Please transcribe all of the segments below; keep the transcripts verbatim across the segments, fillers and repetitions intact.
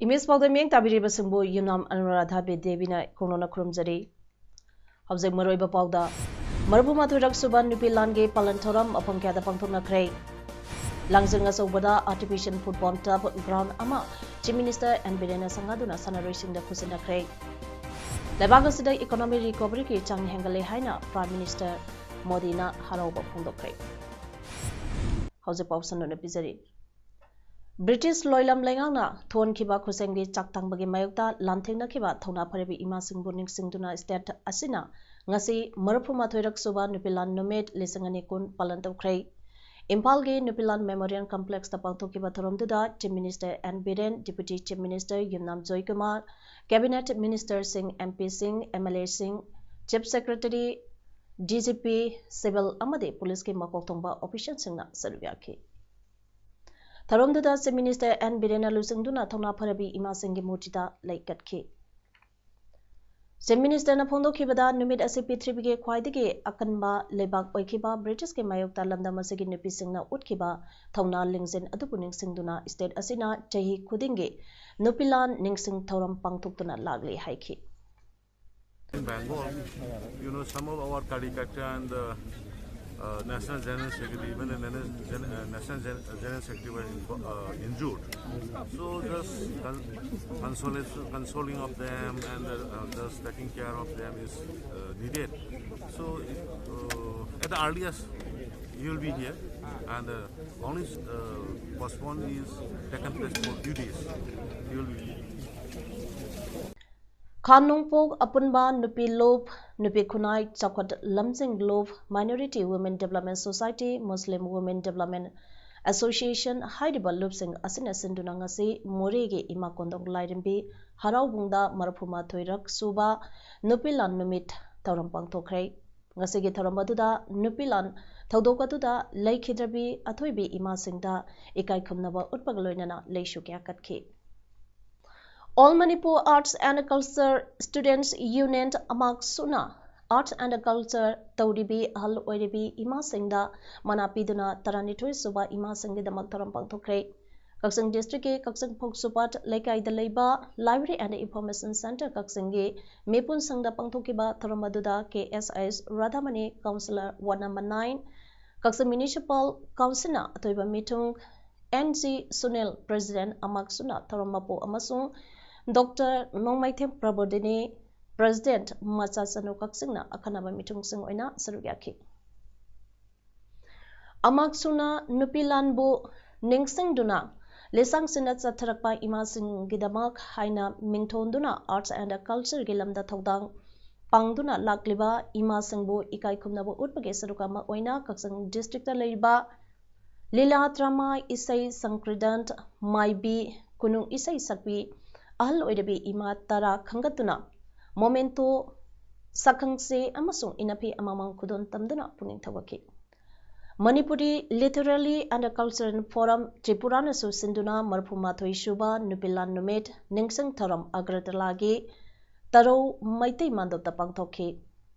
Image ꯄꯥꯎꯗ ꯃꯤꯠꯌꯦꯡ ꯇꯥꯕꯤꯔꯤꯕꯁꯤꯡꯕꯨ ꯌꯨꯝꯅꯥꯝ ꯑꯅꯨꯔꯥꯙꯥ ꯕꯤꯗ꯭ꯌꯥꯕꯤꯅ ꯈꯣꯡꯅꯣꯟꯅ ꯈꯨꯔꯨꯝꯖꯔꯤ꯫ ꯍꯧꯖꯤꯛ ꯃꯔꯨꯑꯣꯏꯕ ꯄꯥꯎꯗ, ꯃꯔꯤꯐꯨ ꯃꯥꯊꯣꯏꯔꯛ ꯁꯨꯕ ꯅꯨꯄꯤ ꯂꯥꯟꯒꯤ ꯄꯥꯂꯟ ꯊꯧꯔꯝ ꯃꯐꯝ ꯀꯌꯥꯗ ꯄꯥꯡꯊꯣꯛꯅꯈ꯭ꯔꯦ꯫ ꯂꯥꯡꯖꯤꯡ ꯑꯆꯧꯕꯗ artificial football turf ground ꯑꯃ Chief Minister ꯑꯦꯟ ꯕꯤꯔꯦꯟꯅ ꯁꯪꯒꯥꯗꯨꯅ ꯁꯥꯟꯅꯔꯣꯏꯁꯤꯡꯗ ꯈꯨꯠꯁꯤꯟꯅꯈ꯭ꯔꯦ꯫ ꯂꯩꯕꯥꯛ ꯑꯁꯤꯗ economic recoveryꯒꯤ ꯆꯥꯡ ꯍꯦꯟꯒꯠꯂꯦ ꯍꯥꯏꯅ Prime Minister ꯃꯣꯗꯤꯅ ꯍꯔꯥꯎꯕ ꯐꯣꯡꯗꯣꯛꯈ꯭ꯔꯦ꯫ ꯍꯧꯖꯤꯛ ꯄꯥꯎ ꯁꯟꯗꯣꯛꯅ ꯄꯤꯖꯔꯤ꯫ ꯕ꯭ꯔꯤꯇꯤꯁ ꯂꯣꯏꯂꯝ ꯂꯩꯉꯥꯛꯅ ꯊꯣꯛꯍꯟꯈꯤꯕ ꯈꯨꯠꯁꯦꯝꯒꯤ ꯆꯥꯛ ꯇꯥꯡꯕꯒꯤ ꯃꯥꯌꯣꯛꯇ ꯂꯥꯟꯊꯦꯡꯅꯈꯤꯕ ꯊꯧꯅꯥ ꯐꯔꯕꯤ ꯏꯃꯥꯁꯤꯡꯕꯨ ꯅꯤꯡꯁꯤꯡꯗꯨꯅ state ꯑꯁꯤꯅ ꯉꯁꯤ ꯃꯔꯤꯐꯨ ꯃꯥꯊꯣꯏꯔꯛ ꯁꯨꯕ ꯅꯨꯄꯤ ꯂꯥꯟ ꯅꯨꯃꯤꯠ ꯂꯤꯁꯤꯡ ꯑꯅꯤ ꯀꯨꯟ ꯄꯥꯂꯟ ꯇꯧꯈ꯭ꯔꯦ꯫ ꯏꯝꯐꯥꯜꯒꯤ ꯅꯨꯄꯤ ꯂꯥꯟ Memorial Complexꯇ ꯄꯥꯡꯊꯣꯛꯈꯤꯕ ꯊꯧꯔꯝꯗꯨꯗ Chief Minister N Biren, Deputy Chief Minister Yumnam Joykumar, Cabinet Ministerꯁꯤꯡ, MPꯁꯤꯡ, MLAꯁꯤꯡ, Chief Secretary, DGP, civil ꯑꯃꯗꯤ policeꯀꯤ ꯃꯀꯣꯛ ꯊꯣꯡꯕ officialꯁꯤꯡꯅ ꯁꯔꯨꯛ ꯌꯥꯈꯤ꯫ ꯊꯧꯔꯝꯗꯨꯗ Chief Minister ꯑꯦꯟ ꯕꯤꯔꯦꯟꯅ ꯂꯨꯆꯤꯡꯗꯨꯅ ꯊꯧꯅꯥ ꯐꯔꯕꯤ ꯏꯃꯥꯁꯤꯡꯒꯤ ꯃꯨꯔꯇꯤꯗ ꯂꯩ ꯀꯠꯈꯤ꯫ Chief Ministerꯅ ꯐꯣꯡꯗꯣꯛꯈꯤꯕꯗ, ꯅꯨꯃꯤꯠ ꯑꯁꯤ ꯄ꯭ꯔꯤꯊꯤꯕꯤꯒꯤ ꯈ꯭ꯋꯥꯏꯗꯒꯤ ꯑꯀꯟꯕ ꯂꯩꯕꯥꯛ ꯑꯣꯏꯈꯤꯕ ꯕ꯭ꯔꯤꯇꯤꯁꯀꯤ ꯃꯥꯌꯣꯛꯇ ꯂꯝꯗꯝ ꯑꯁꯤꯒꯤ ꯅꯨꯄꯤꯁꯤꯡꯅ ꯎꯠꯈꯤꯕ ꯊꯧꯅꯥ ꯂꯤꯡꯖꯦꯜ ꯑꯗꯨꯕꯨ ꯅꯤꯡꯁꯤꯡꯗꯨꯅ state ꯑꯁꯤꯅ ꯆꯍꯤ ꯈꯨꯗꯤꯡꯒꯤ ꯅꯨꯄꯤ ꯂꯥꯟ ꯅꯤꯡꯁꯤꯡ ꯊꯧꯔꯝ ꯄꯥꯡꯊꯣꯛꯇꯨꯅ ꯂꯥꯛꯂꯤ ꯍꯥꯏꯈꯤ꯫ In Bengal, you know, some of our Karyakarta and the uh, National General Secretary, even the Nana- Gen- uh, National Gen- uh, General Secretary were invo- uh, injured. So just con- consolation, consoling of them and uh, uh, just taking care of them is uh, needed. So uh, at the earliest, you will be here, and uh, only uh, postpone is taken place for few days. You will be here. ꯈꯥ ꯅꯣꯡꯄꯣꯛ ꯑꯄꯨꯟꯕ ꯅꯨꯄꯤ ꯂꯨꯞ, ꯅꯨꯄꯤ ꯈꯨꯟꯅꯥꯏ ꯆꯥꯎꯈꯠ ꯂꯝꯖꯤꯡ ꯂꯨꯞ, Minority Women Development Society, Muslim Women Development Association ꯍꯥꯏꯔꯤꯕ ꯂꯨꯞꯁꯤꯡ ꯑꯁꯤꯅ ꯁꯤꯟꯗꯨꯅ ꯉꯁꯤ ꯃꯣꯔꯦꯒꯤ ꯏꯃꯥ ꯀꯣꯟꯗꯣꯡ ꯂꯥꯏꯔꯦꯝꯕꯤ ꯍꯔꯥꯎꯕꯨꯡꯗ ꯃꯔꯐꯨ ꯃꯥꯊꯣꯏꯔꯛ ꯁꯨꯕ ꯅꯨꯄꯤ ꯂꯥꯟ ꯅꯨꯃꯤꯠ ꯊꯧꯔꯝ ꯄꯥꯡꯊꯣꯛꯈ꯭ꯔꯦ꯫ ꯉꯁꯤꯒꯤ ꯊꯧꯔꯝ ꯑꯗꯨꯗ ꯅꯨꯄꯤ ꯂꯥꯟ ꯊꯧꯗꯣꯛ ꯑꯗꯨꯗ ꯂꯩꯈꯤꯗ꯭ꯔꯕꯤ ꯑꯊꯣꯏꯕꯤ ꯏꯃꯥꯁꯤꯡꯗ ꯏꯀꯥꯏ ꯈꯨꯝꯅꯕ ꯎꯠꯄꯒ ꯂꯣꯏꯅꯅ ꯂꯩꯁꯨ ꯀꯌꯥ ꯀꯠꯈꯤ꯫ All Manipur Arts and Culture Students Union, ꯑꯃꯥꯛꯁꯨꯅ Arts and Culture ꯇꯧꯔꯤꯕꯤ ꯑꯍꯜ ꯑꯣꯏꯔꯤꯕꯤ ꯏꯃꯥꯁꯤꯡꯗ ꯃꯅꯥ ꯄꯤꯗꯨꯅ ꯇꯔꯥꯅꯤꯊꯣꯏ ꯁꯨꯕ ꯏꯃꯥꯁꯤꯡꯒꯤꯗꯃꯛ ꯊꯧꯔꯝ ꯄꯥꯡꯊꯣꯛꯈ꯭ꯔꯦ꯫ ꯀꯛꯆꯤꯡ districtꯀꯤ ꯀꯛꯆꯤꯡ ꯐꯧꯁꯨꯄꯥꯠ ꯂꯩꯀꯥꯏꯗ ꯂꯩꯕ Library and Information Centre ꯀꯛꯆꯤꯡꯒꯤ ꯃꯤꯄꯨꯟ ꯁꯪꯗ ꯄꯥꯡꯊꯣꯛꯈꯤꯕ ꯊꯧꯔꯝ ꯑꯗꯨꯗ K S I S ꯔꯥꯙꯥꯃꯅꯤ, Councillor Ward number nine, Kakching Municipal Councilꯅ ꯑꯊꯣꯏꯕ ꯃꯤꯊꯨꯡ, N G ꯁꯨꯅꯤꯜ, President ꯑꯃꯥꯛꯁꯨꯅ ꯊꯧꯔꯝ ꯃꯄꯨ ꯑꯃꯁꯨꯡ Doctor ꯅꯣꯡꯃꯩꯊꯦꯝ ꯄ꯭ꯔꯕꯣꯙꯤꯅꯤ, President ꯃꯆꯥ ꯆꯅꯨ ꯀꯛꯆꯤꯡꯅ ꯑꯈꯟꯅꯕ ꯃꯤꯊꯨꯡꯁꯤꯡ ꯑꯣꯏꯅ ꯁꯔꯨꯛ ꯌꯥꯈꯤ꯫ ꯑꯃꯥꯛꯁꯨꯅ ꯅꯨꯄꯤ ꯂꯥꯟꯕꯨ ꯅꯤꯡꯁꯤꯡꯗꯨꯅ ꯂꯤꯁꯥꯡꯁꯤꯟꯅ ꯆꯠꯊꯔꯛꯄ ꯏꯃꯥꯁꯤꯡꯒꯤꯗꯃꯛ ꯍꯥꯏꯅ ꯃꯤꯡꯊꯣꯟꯗꯨꯅ Arts and Cultureꯒꯤ ꯂꯝꯗ ꯊꯧꯗꯥꯡ ꯄꯥꯡꯗꯨꯅ ꯂꯥꯛꯂꯤꯕ ꯏꯃꯥꯁꯤꯡꯕꯨ ꯏꯀꯥꯏ ꯈꯨꯝꯅꯕ ꯎꯠꯄꯒꯤ ꯁꯔꯨꯛ ꯑꯃ ꯑꯣꯏꯅ ꯀꯛꯆꯤꯡ districtꯇ ꯂꯩꯔꯤꯕ ꯂꯤꯂꯥ ꯗ꯭ꯔꯃꯥ, ꯏꯁꯩ ꯁꯪꯀ꯭ꯔꯤꯗꯟ, ꯃꯥꯏꯕꯤ, ꯈꯨꯅꯨꯡ ꯏꯁꯩ ꯁꯛꯄꯤ, ꯑꯍꯜ ꯑꯣꯏꯔꯕꯤ ꯏꯃꯥ ꯇꯔꯥ ꯈꯟꯒꯠꯇꯨꯅ memento, ꯁꯛꯈꯪꯆꯦ ꯑꯃꯁꯨꯡ ꯏꯟꯅꯐꯤ ꯑꯃꯃꯝ ꯈꯨꯗꯣꯜ ꯇꯝꯗꯨꯅ ꯄꯨꯛꯅꯤꯡ ꯊꯧꯒꯠꯈꯤ꯫ Manipuri Literary and Cultural Forum ꯇ꯭ꯔꯤꯄꯨꯔꯥꯅꯁꯨ ꯁꯤꯟꯗꯨꯅ ꯃꯔꯐꯨ ꯃꯥꯊꯣꯏ ꯁꯨꯕ ꯅꯨꯄꯤ ꯂꯥꯟ ꯅꯨꯃꯤꯠ ꯅꯤꯡꯁꯤꯡ ꯊꯧꯔꯝ ꯑꯒꯔꯇꯂꯥꯒꯤ ꯇꯔꯧ ꯃꯩꯇꯩ ꯃꯥꯟꯗꯣꯞꯇ ꯄꯥꯡꯊꯣꯛꯈꯤ꯫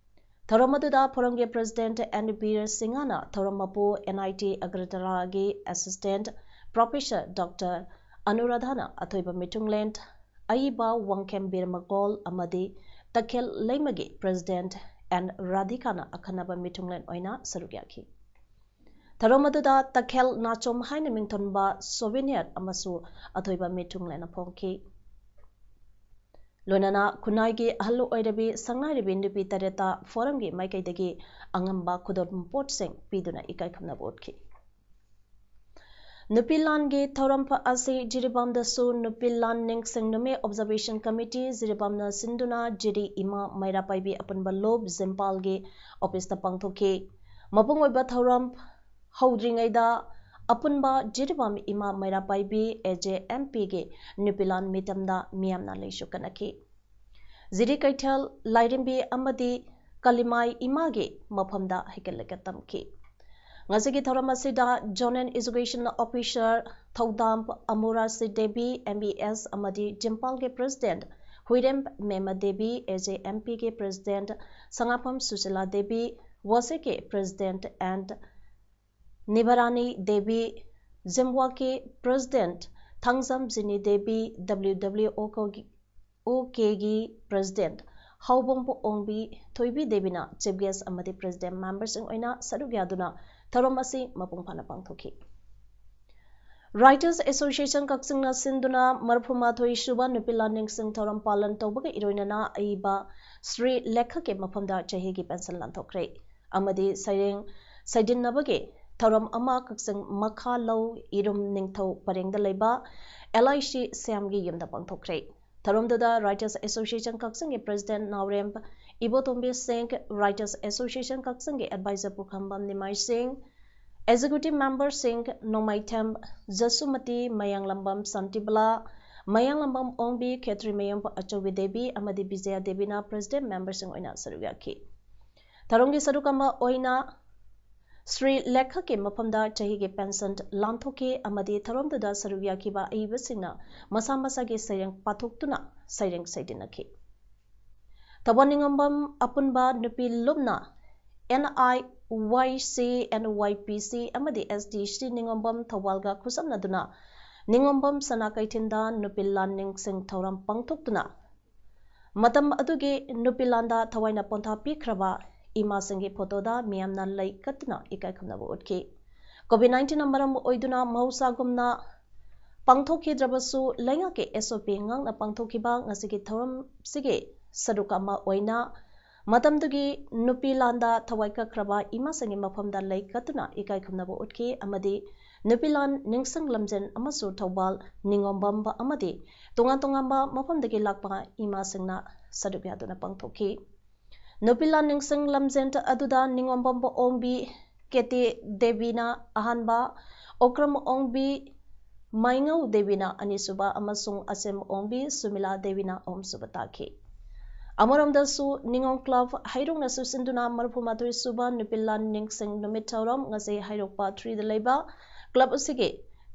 ꯊꯧꯔꯝ ꯑꯗꯨꯗ forumꯒꯤ President N ꯕꯤꯔ ꯁꯤꯡꯍꯅ ꯊꯧꯔꯝ ꯃꯄꯨ N I T ꯑꯒꯔꯇꯂꯥꯒꯤ Assistant Professor Doctor ꯑꯅꯨꯔꯥꯙꯥꯅ ꯑꯊꯣꯏꯕ ꯃꯤꯊꯨꯡꯂꯦꯟ ꯑꯏꯕ ꯋꯥꯡꯈꯦꯝ ꯕꯤꯔꯃꯒꯣꯜ ꯑꯃꯗꯤ ꯇꯈꯦꯜ ꯂꯩꯃꯒꯤ President N ꯔꯥꯙꯤꯀꯥꯅ ꯑꯈꯟꯅꯕ ꯃꯤꯊꯨꯡꯂꯦꯟ ꯑꯣꯏꯅ ꯁꯔꯨꯛ ꯌꯥꯈꯤ꯫ ꯊꯧꯔꯝ ꯑꯗꯨꯗ ꯇꯈꯦꯜ ꯅꯥꯆꯣꯝ ꯍꯥꯏꯅ ꯃꯤꯡꯊꯣꯟꯕ souvenir ꯑꯃꯁꯨ ꯑꯊꯣꯏꯕ ꯃꯤꯊꯨꯡꯂꯦꯟ ꯐꯣꯡꯈꯤ꯫ ꯂꯣꯏꯅꯅ ꯈꯨꯟꯅꯥꯏꯒꯤ ꯑꯍꯜ ꯑꯣꯏꯔꯕꯤ ꯁꯪꯅꯥꯏꯔꯕꯤ ꯅꯨꯄꯤ ꯇꯔꯦꯠꯇ forumꯒꯤ ꯃꯥꯏꯀꯩꯗꯒꯤ ꯑꯉꯝꯕ ꯈꯨꯗꯣꯜ ꯄꯣꯠꯁꯤꯡ ꯄꯤꯗꯨꯅ ꯏꯀꯥꯏ ꯈꯨꯝꯅꯕ ꯎꯠꯈꯤ꯫ ꯅꯨꯄꯤ ꯂꯥꯟꯒꯤ ꯊꯧꯔꯝ ꯑꯁꯤ ꯖꯤꯔꯤꯕꯥꯝꯗꯁꯨ ꯅꯨꯄꯤ ꯂꯥꯟ ꯅꯤꯡꯁꯤꯡ ꯅꯨꯃꯤꯠ Observation Committee ꯖꯤꯔꯤꯕꯥꯝꯅ ꯁꯤꯟꯗꯨꯅ ꯖꯤꯔꯤ ꯏꯃꯥ ꯃꯩꯔꯥ ꯄꯥꯏꯕꯤ ꯑꯄꯨꯟꯕ ꯂꯨꯞ ꯖꯤꯝꯄꯥꯜꯒꯤ officeꯇ ꯄꯥꯡꯊꯣꯛꯈꯤ꯫ ꯃꯄꯨꯡ ꯑꯣꯏꯕ ꯊꯧꯔꯝ ꯍꯧꯗ꯭ꯔꯤꯉꯩꯗ ꯑꯄꯨꯟꯕ ꯖꯤꯔꯤꯕꯥꯝ ꯏꯃꯥ ꯃꯩꯔꯥ ꯄꯥꯏꯕꯤ, ꯑꯦ ꯖꯦ ꯑꯦꯝ ꯄꯤꯒꯤ ꯅꯨꯄꯤꯂꯥꯟ ꯃꯤꯇꯝꯗ ꯃꯤꯌꯥꯝꯅ ꯂꯩꯁꯨ ꯀꯠꯅꯈꯤ꯫ ꯖꯤꯔꯤ ꯀꯩꯊꯦꯜ, ꯂꯥꯏꯔꯦꯝꯕꯤ ꯑꯃꯗꯤ ꯀꯂꯤꯃꯥꯏ ꯏꯃꯥꯒꯤ ꯃꯐꯝꯗ ꯍꯩꯀꯠ ꯂꯩꯀꯠ ꯇꯝꯈꯤ꯫ ꯉꯁꯤꯒꯤ ꯊꯧꯔꯝ ꯑꯁꯤꯗ Zonal Education Officer Thoudam Amurasi Devi, M B S, ꯑꯃꯗꯤ ꯖꯤꯝꯄꯥꯜꯒꯤ President Huirem Mema Devi, A J M ꯄꯤꯒꯤ President ꯁꯉꯥꯐꯝ ꯁꯨꯁꯤꯂꯥ ꯗꯦꯕꯤ, ꯋꯥꯁꯦꯛꯀꯤ President ꯑꯦꯟ ꯅꯤꯕꯔꯥꯅꯤ ꯗꯦꯕꯤ, ꯖꯤꯝꯋꯥꯛꯀꯤ President Thangjam Jini Devi, W W O ꯀꯣꯒꯤ ꯑꯣ ꯀꯦꯒꯤ President ꯍꯥꯎꯕꯣꯡꯕ ꯑꯣꯡꯕꯤ ꯊꯣꯏꯕꯤ ꯗꯦꯕꯤꯅ Chief Guest ꯑꯃꯗꯤ President Memberꯁꯤꯡ ꯑꯣꯏꯅ ꯁꯔꯨꯛ ꯌꯥꯗꯨꯅ ꯊꯧꯔꯝ ꯑꯁꯤ ꯃꯄꯨꯡ ꯐꯥꯅ ꯄꯥꯡꯊꯣꯛꯈꯤ꯫ Writers Association ꯀꯛꯆꯤꯡꯅ ꯁꯤꯟꯗꯨꯅ ꯃꯔꯐꯨ ꯃꯥꯊꯣꯏ ꯁꯨꯕ ꯅꯨꯄꯤ ꯂꯥꯟꯅꯤꯡꯁꯤꯡ ꯊꯧꯔꯝ ꯄꯥꯂꯟ ꯇꯧꯕꯒ ꯏꯔꯣꯏꯅꯅ ꯑꯏꯕ ꯁ꯭ꯔꯤ ꯂꯦꯈꯛꯀꯤ ꯃꯐꯝꯗ ꯆꯍꯤꯒꯤ pension ꯂꯥꯟꯊꯣꯛꯈ꯭ꯔꯦ ꯑꯃꯗꯤ ꯁꯩꯔꯦꯡ ꯁꯩꯗꯤꯟꯅꯕꯒꯤ ꯊꯧꯔꯝ ꯑꯃ ꯀꯛꯆꯤꯡ ꯃꯈꯥ ꯂꯧ ꯏꯔꯨꯝ ꯅꯤꯡꯊꯧ ꯄꯔꯦꯡꯗ ꯂꯩꯕ ꯑꯦꯜ ꯑꯥꯏ ꯁꯤ ꯁ꯭ꯌꯥꯝꯒꯤ ꯌꯨꯝꯗ ꯄꯥꯡꯊꯣꯛꯈ꯭ꯔꯦ꯫ ꯊꯧꯔꯝꯗꯨꯗ Writers Association ꯀꯛꯆꯤꯡꯒꯤ President ꯅꯥꯎꯔꯦꯝ ꯏꯕꯣꯇꯣꯝꯕꯤ ꯁꯤꯡ, Writers Association ꯀꯛꯆꯤꯡꯒꯤ Advisor ꯄꯨꯈ꯭ꯔꯝꯕꯝ ꯅꯤꯃꯥꯏ ꯁꯤꯡ, Executive Memberꯁꯤꯡ ꯅꯣꯡꯃꯥꯏꯊꯦꯝ ꯖꯁꯨꯃꯇꯤ, ꯃꯌꯥꯡꯂꯝꯕꯝ ꯁꯥꯟꯇꯤꯕꯂꯥ, ꯃꯌꯥꯡꯂꯝꯕꯝ ꯑꯣꯡꯕꯤ, ꯈꯦꯇ꯭ꯔꯤꯃꯌꯨꯝ ꯑꯆꯧꯕꯤ ꯗꯦꯕꯤ ꯑꯃꯗꯤ ꯕꯤꯖꯌꯥ ꯗꯦꯕꯤꯅ President Memberꯁꯤꯡ ꯑꯣꯏꯅ ꯁꯔꯨꯛ ꯌꯥꯈꯤ꯫ ꯊꯧꯔꯝꯒꯤ ꯁꯔꯨꯛ ꯑꯃ ꯑꯣꯏꯅ ꯁ꯭ꯔꯤ ꯂꯦꯈꯛꯀꯤ ꯃꯐꯝꯗ ꯆꯍꯤꯒꯤ pension ꯂꯥꯟꯊꯣꯛꯈꯤ ꯑꯃꯗꯤ ꯊꯧꯔꯝꯗꯨꯗ ꯁꯔꯨꯛ ꯌꯥꯈꯤꯕ ꯑꯏꯕꯁꯤꯡꯅ ꯃꯁꯥ ꯃꯁꯥꯒꯤ ꯁꯩꯔꯦꯡ ꯄꯥꯊꯣꯛꯇꯨꯅ ꯁꯩꯔꯦꯡ ꯁꯩꯗꯤꯟꯅꯈꯤ꯫ ꯊꯧꯕꯥꯜ ꯅꯤꯉꯣꯝꯕꯝ ꯑꯄꯨꯟꯕ ꯅꯨꯄꯤ ꯂꯨꯞꯅ N I Y C, N Y P C ꯑꯃꯗꯤ S D C ꯅꯤꯉꯣꯝꯕꯝ ꯊꯧꯕꯥꯜꯒ ꯈꯨꯠꯁꯝꯅꯗꯨꯅ ꯅꯤꯉꯣꯝꯕꯝ ꯁꯅꯥ ꯀꯩꯊꯦꯜꯗ ꯅꯨꯄꯤ ꯂꯥꯟꯅꯤꯡꯁꯤꯡ ꯊꯧꯔꯝ ꯄꯥꯡꯊꯣꯛꯇꯨꯅ ꯃꯇꯝ ꯑꯗꯨꯒꯤ ꯅꯨꯄꯤ ꯂꯥꯟꯗ ꯊꯋꯥꯏꯅ ꯄꯣꯟꯊꯥ ꯄꯤꯈ꯭ꯔꯕ ꯏꯃꯥꯁꯤꯡꯒꯤ photoꯗ ꯃꯤꯌꯥꯝꯅ ꯂꯩ ꯀꯠꯇꯨꯅ ꯏꯀꯥꯏ ꯈꯨꯝꯅꯕ ꯎꯠꯈꯤ꯫ COVID nineteenꯅ ꯃꯔꯝ ꯑꯣꯏꯗꯨꯅ ꯃꯍꯧꯁꯥꯒꯨꯝꯅ ꯄꯥꯡꯊꯣꯛꯈꯤꯗ꯭ꯔꯕꯁꯨ ꯂꯩꯉꯥꯛꯀꯤ S O P ꯉꯥꯛꯅ ꯄꯥꯡꯊꯣꯛꯈꯤꯕ ꯉꯁꯤꯒꯤ ꯊꯧꯔꯝꯁꯤꯒꯤ ꯁꯔꯨꯛ ꯑꯃ ꯑꯣꯏꯅ ꯃꯇꯝꯗꯨꯒꯤ ꯅꯨꯄꯤ ꯂꯥꯟꯗ ꯊꯋꯥꯏ ꯀꯠꯈ꯭ꯔꯕ ꯏꯃꯥꯁꯤꯡꯒꯤ ꯃꯐꯝꯗ ꯂꯩ ꯀꯠꯇꯨꯅ ꯏꯀꯥꯏ ꯈꯨꯝꯅꯕ ꯎꯠꯈꯤ ꯑꯃꯗꯤ ꯅꯨꯄꯤ ꯂꯥꯟ ꯅꯤꯡꯁꯤꯡ ꯂꯝꯖꯦꯟ ꯑꯃꯁꯨ ꯊꯧꯕꯥꯜ ꯅꯤꯉꯣꯝꯕꯝ ꯑꯃꯗꯤ ꯇꯣꯉꯥꯟ ꯇꯣꯉꯥꯟꯕ ꯃꯐꯝꯗꯒꯤ ꯂꯥꯛꯄ ꯏꯃꯥꯁꯤꯡꯅ ꯁꯔꯨꯛ ꯌꯥꯗꯨꯅ ꯄꯥꯡꯊꯣꯛꯈꯤ꯫ ꯅꯨꯄꯤ ꯂꯥꯟ ꯅꯤꯡꯁꯤꯡ ꯂꯝꯖꯦꯟ ꯑꯗꯨꯗ ꯅꯤꯉꯣꯝꯕꯝ ꯑꯣꯡꯕꯤ ꯀꯦꯇꯤ ꯗꯦꯕꯤꯅ ꯑꯍꯥꯟꯕ, ꯑꯣꯀ꯭ꯔꯝ ꯑꯣꯡꯕꯤ ꯃꯥꯏꯉꯧ ꯗꯦꯕꯤꯅ ꯑꯅꯤꯁꯨꯕ ꯑꯃꯁꯨꯡ ꯑꯆꯦꯝ ꯑꯣꯡꯕꯤ ꯁꯨꯃꯤꯂꯥ ꯗꯦꯕꯤꯅ ꯑꯍꯨꯝꯁꯨꯕ ꯇꯥꯈꯤ꯫ ꯑꯃꯔꯣꯝꯗꯁꯨ ꯅꯤꯉꯣꯜ ꯀ꯭ꯂꯕ ꯍꯩꯔꯣꯛꯅ ꯁꯨꯁꯤꯟꯗꯨꯅ ꯃꯔꯤꯐꯨ ꯃꯥꯊꯣꯏ ꯁꯨꯕ ꯅꯨꯄꯤ ꯂꯥꯟ ꯅꯤꯡꯁꯤꯡ ꯅꯨꯃꯤꯠ ꯊꯧꯔꯝ ꯉꯁꯤ ꯍꯩꯔꯣꯛ ꯄꯥꯠ ꯊ꯭ꯔꯤꯗ ꯂꯩꯕ ꯀ꯭ꯂꯕ ꯑꯁꯤꯒꯤ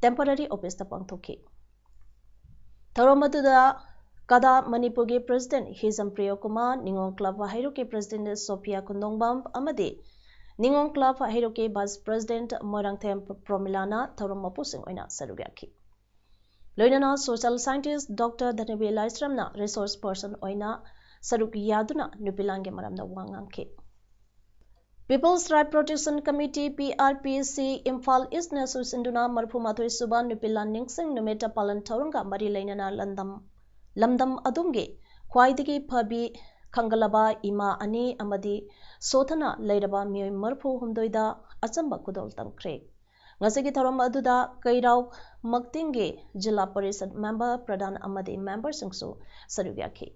temporary officeꯇ ꯄꯥꯡꯊꯣꯛꯈꯤ꯫ ꯊꯧꯔꯝ ꯑꯗꯨꯗ ꯀꯗꯥ ꯃꯅꯤꯄꯨꯔꯒꯤ president ꯍꯤꯖꯝ ꯄ꯭ꯔꯤꯌꯣ ꯀꯨꯃꯥꯔ, ꯅꯤꯉꯣꯜ ꯀ꯭ꯂꯕ ꯍꯩꯔꯣꯛꯀꯤ president ꯁꯣꯐꯤꯌꯥ ꯈꯨꯟꯗꯣꯡꯕꯝ ꯑꯃꯗꯤ ꯅꯤꯉꯣꯜ ꯀ꯭ꯂꯕ ꯍꯩꯔꯣꯛꯀꯤ vice president ꯃꯣꯏꯔꯥꯡꯊꯦꯝ ꯄ꯭ꯔꯣꯃꯤꯂꯥꯅ ꯊꯧꯔꯝ ꯃꯄꯨꯁꯤꯡ ꯑꯣꯏꯅ ꯁꯔꯨꯛ ꯌꯥꯈꯤ꯫ ꯂꯣꯏꯅꯅ social scientist Doctor ꯙꯅꯕꯤ ꯂꯥꯏꯁ꯭ꯔꯝꯅ resource person ꯑꯣꯏꯅ ꯁꯔꯨꯛ ꯌꯥꯗꯨꯅ ꯅꯨꯄꯤ ꯂꯥꯟꯒꯤ ꯃꯔꯝꯗ ꯋꯥ ꯉꯥꯡꯈꯤ꯫ People's Right Protection Committee, P R P C, Imphal ꯏꯁ꯭ꯠꯅ ꯁꯨꯁꯤꯟꯗꯨꯅ ꯃꯔꯤꯐꯨ ꯃꯥꯊꯣꯏ ꯁꯨꯕ ꯅꯨꯄꯤ ꯂꯥꯟ ꯅꯤꯡꯁꯤꯡ ꯅꯨꯃꯤꯠ ꯄꯥꯂꯟ ꯊꯧꯔꯝꯒ ꯃꯔꯤ ꯂꯩꯅꯅ ꯂꯝꯗꯝ, ꯂꯝꯗꯝ ꯑꯗꯨꯝꯒꯤ ꯈ꯭ꯋꯥꯏꯗꯒꯤ ꯐꯕꯤ ꯈꯪꯒꯠꯂꯕ ꯏꯃꯥ ꯑꯅꯤ ꯑꯃꯗꯤ ꯁꯣꯊꯅ ꯂꯩꯔꯕ ꯃꯤꯑꯣꯏ ꯃꯔꯤꯐꯨ ꯍꯨꯝꯗꯣꯏꯗ ꯑꯆꯝꯕ ꯈꯨꯗꯣꯜ ꯇꯝꯈ꯭ꯔꯦ꯫ ꯉꯁꯤꯒꯤ ꯊꯧꯔꯝ ꯑꯗꯨꯗ ꯀꯩꯔꯥꯎ ꯃꯛꯇꯤꯡꯒꯤ ꯖꯤꯂꯥ ꯄꯔꯤꯁꯠ member, ꯄ꯭ꯔꯙꯥꯟ ꯑꯃꯗꯤ memberꯁꯤꯡꯁꯨ ꯁꯔꯨꯛ ꯌꯥꯈꯤ꯫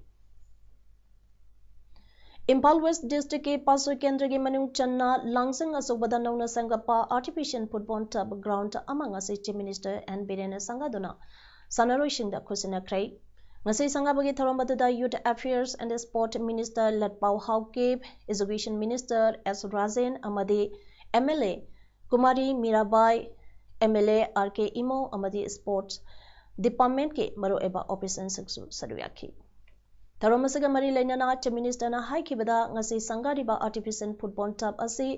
ꯏꯝꯐꯥꯜ West districtꯀꯤ ꯄꯥꯠꯁꯣꯏ ꯀꯦꯟꯗ꯭ꯔꯒꯤ ꯃꯅꯨꯡ ꯆꯟꯅ ꯂꯥꯡꯖꯤꯡ ꯑꯆꯧꯕꯗ ꯅꯧꯅ ꯁꯦꯝꯒꯠꯄ artificial football turf ground ꯑꯃ ꯉꯁꯤ Chief Minister ꯑꯦꯟ ꯕꯤꯔꯦꯟꯅ ꯁꯪꯒꯥꯗꯨꯅ ꯁꯥꯟꯅꯔꯣꯏꯁꯤꯡꯗ ꯈꯨꯠꯁꯤꯟꯅꯈ꯭ꯔꯦ꯫ ꯉꯁꯤ ꯁꯪꯒꯥꯕꯒꯤ ꯊꯧꯔꯝ ꯑꯗꯨꯗ Youth Affairs and Sport Minister ꯂꯠꯄꯥꯎ Haokip, Education Minister ꯑꯦꯁ ꯔꯥꯖꯦꯟ ꯑꯃꯗꯤ M L A Kumari Mirabai, M L A R K Imo ꯑꯃꯗꯤ sports departmentꯀꯤ ꯃꯔꯨꯑꯣꯏꯕ officialꯁꯤꯡꯁꯨ ꯁꯔꯨꯛ ꯌꯥꯈꯤ꯫ ꯊꯧꯔꯝ ꯑꯁꯤꯒ ꯃꯔꯤ ꯂꯩꯅꯅ Chief Ministerꯅ ꯍꯥꯏꯈꯤꯕꯗ, ꯉꯁꯤ ꯁꯪꯒꯥꯔꯤꯕ artificial football turf ꯑꯁꯤ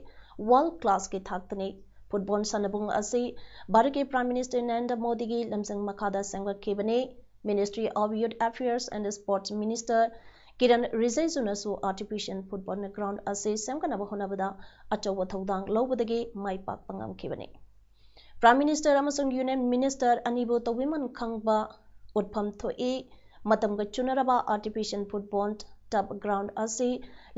world classꯀꯤ ꯊꯥꯛꯇꯅꯤ꯫ Football ꯁꯥꯟꯅꯕꯨꯡ ꯑꯁꯤ ꯚꯥꯔꯠꯀꯤ Prime Minister ꯅꯔꯦꯟꯗ꯭ꯔ ꯃꯣꯗꯤꯒꯤ ꯂꯝꯖꯤꯡ ꯃꯈꯥꯗ ꯁꯦꯝꯒꯠꯈꯤꯕꯅꯤ꯫ Ministry of Youth Affairs and Sports Minister Kiran ꯔꯤꯖꯤꯖꯨꯅꯁꯨ artificial football ground ꯑꯁꯤ ꯁꯦꯝꯒꯠꯅꯕ ꯍꯣꯠꯅꯕꯗ ꯑꯆꯧꯕ ꯊꯧꯗꯥꯡ ꯂꯧꯕꯗꯒꯤ ꯃꯥꯏ ꯄꯥꯛꯄ ꯉꯝꯈꯤꯕꯅꯤ꯫ Prime Minister ꯑꯃꯁꯨꯡ Union Minister ꯑꯅꯤꯕꯨ ꯇꯧꯕꯤꯃꯜ ꯈꯪꯕ ꯎꯠꯐꯝ ꯊꯣꯛꯏ꯫ ꯃꯇꯝꯒ ꯆꯨꯅꯔꯕ artificial football turf ground ꯑꯁꯤ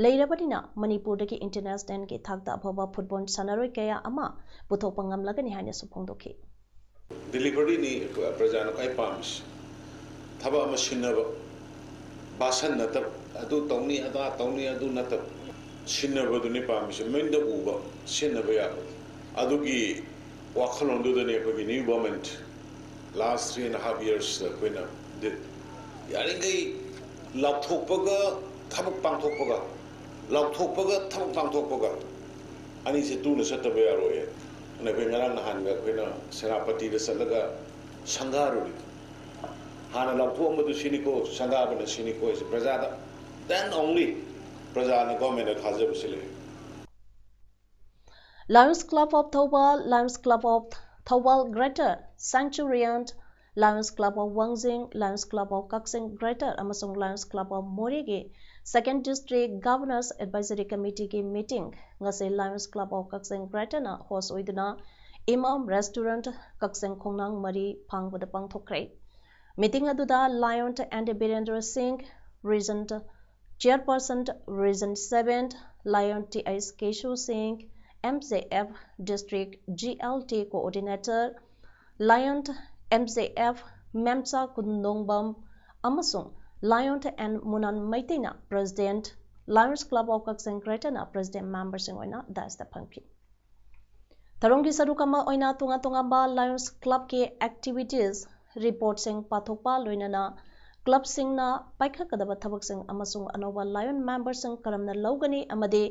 ꯂꯩꯔꯕꯅꯤꯅ ꯃꯅꯤꯄꯨꯔꯗꯒꯤ internationalꯒꯤ ꯊꯥꯛꯇ ꯑꯐꯕ football ꯁꯥꯟꯅꯔꯣꯏ ꯀꯌꯥ ꯑꯃ ꯄꯨꯊꯣꯛꯄ ꯉꯝꯂꯒꯅꯤ ꯍꯥꯏꯅꯁꯨ ꯐꯣꯡꯗꯣꯛꯈꯤ꯫ Deliveryꯅꯤ ꯑꯩꯈꯣꯏ ꯄ꯭ꯔꯖꯥꯅ ꯈ꯭ꯋꯥꯏ ꯄꯥꯝꯃꯤꯁꯤ꯫ ꯊꯕꯛ ꯑꯃ ꯁꯤꯟꯅꯕ, ꯚꯥꯁꯟ ꯅꯠꯇꯕ, ꯑꯗꯨ ꯇꯧꯅꯤ, ꯑꯗꯥ ꯇꯧꯅꯤ, ꯑꯗꯨ ꯅꯠꯇꯕ, ꯁꯤꯟꯅꯕꯗꯨꯅꯤ ꯄꯥꯝꯃꯤꯁꯤ꯫ ꯃꯤꯠꯅ ꯎꯕ, ꯁꯤꯖꯤꯟꯅꯕ ꯌꯥꯕ꯫ ꯑꯗꯨꯒꯤ ꯋꯥꯈꯜꯂꯣꯟꯗꯨꯗꯅꯤ ꯑꯩꯈꯣꯏꯒꯤ new government last three and a half yearsꯇ ꯑꯩꯈꯣꯏꯅ ꯗꯤ-, ꯌꯥꯔꯤꯈꯩ ꯂꯥꯎꯊꯣꯛꯄꯒ ꯊꯕꯛ ꯄꯥꯡꯊꯣꯛꯄꯒ, ꯂꯥꯎꯊꯣꯛꯄꯒ ꯊꯕꯛ ꯄꯥꯡꯊꯣꯛꯄꯒ ꯑꯅꯤꯁꯦ ꯇꯨꯅ ꯆꯠꯇꯕ ꯌꯥꯔꯣꯏ꯫ ꯑꯗꯨꯅ ꯑꯩꯈꯣꯏ ꯉꯔꯥꯡ ꯅꯍꯥꯟꯒ ꯑꯩꯈꯣꯏꯅ ꯁꯦꯅꯥꯄꯇꯤꯗ ꯆꯠꯂꯒ ꯁꯪꯒꯥꯔꯨꯔꯤ꯫ ꯍꯥꯟꯅ ꯂꯥꯎꯊꯣꯛꯑꯝꯕꯗꯨ ꯁꯤꯅꯤꯀꯣ, ꯁꯪꯒꯥꯕꯅ ꯁꯤꯅꯤꯀꯣ ꯍꯥꯏꯁꯦ ꯄ꯭ꯔꯖꯥꯗ, then only ꯄ꯭ꯔꯖꯥꯅ governmentꯇ ꯊꯥꯖꯕꯁꯤ ꯂꯩ꯫ Lions Club of Thoubal, Lions Club of Thoubal Greater, Centurion, Lions Club of Wangjing, Lions Club of Kakching Greater ꯑꯃꯁꯨꯡ Lions Club of Moreh ꯒꯤ Second District Governors Advisory Committee ꯒꯤ meeting ꯉꯁꯤ Lions Club of Kakching Greater ꯅ host ꯑꯣꯏꯗꯨꯅ ꯏꯃꯥꯝ Restaurant, ꯀꯛꯆꯤꯡ ꯈꯣꯡꯅꯥꯡ ꯃꯔꯤ ꯐꯥꯡꯕꯗ ꯄꯥꯡꯊꯣꯛꯈ꯭ꯔꯦ꯫ Meeting ꯑꯗꯨꯗ Lion N D Birendra Singh, Region Chairperson, Region seven, Lion T H Keshu Singh, M J F District G L T Coordinator, Lion M J F Memcha Kundongbam ꯑꯃꯁꯨꯡ Lion N Munan ꯃꯩꯇꯩꯅ President, Lions Club of Kakching Greater ꯅ President memberꯁꯤꯡ ꯑꯣꯏꯅ dais ꯇ ꯐꯝꯈꯤ꯫ ꯊꯧꯔꯝꯒꯤ ꯁꯔꯨꯛ ꯑꯃ ꯑꯣꯏꯅ ꯇꯣꯉꯥꯟ ꯇꯣꯉꯥꯟꯕ Lions Club ꯀꯤ activities reportꯁꯤꯡ ꯄꯥꯊꯣꯛꯄ, ꯂꯣꯏꯅꯅ clubꯁꯤꯡꯅ ꯄꯥꯏꯈꯠꯀꯗꯕ ꯊꯕꯛꯁꯤꯡ ꯑꯃꯁꯨꯡ ꯑꯅꯧꯕ Lion memberꯁꯤꯡ ꯀꯔꯝꯅ ꯂꯧꯒꯅꯤ ꯑꯃꯗꯤ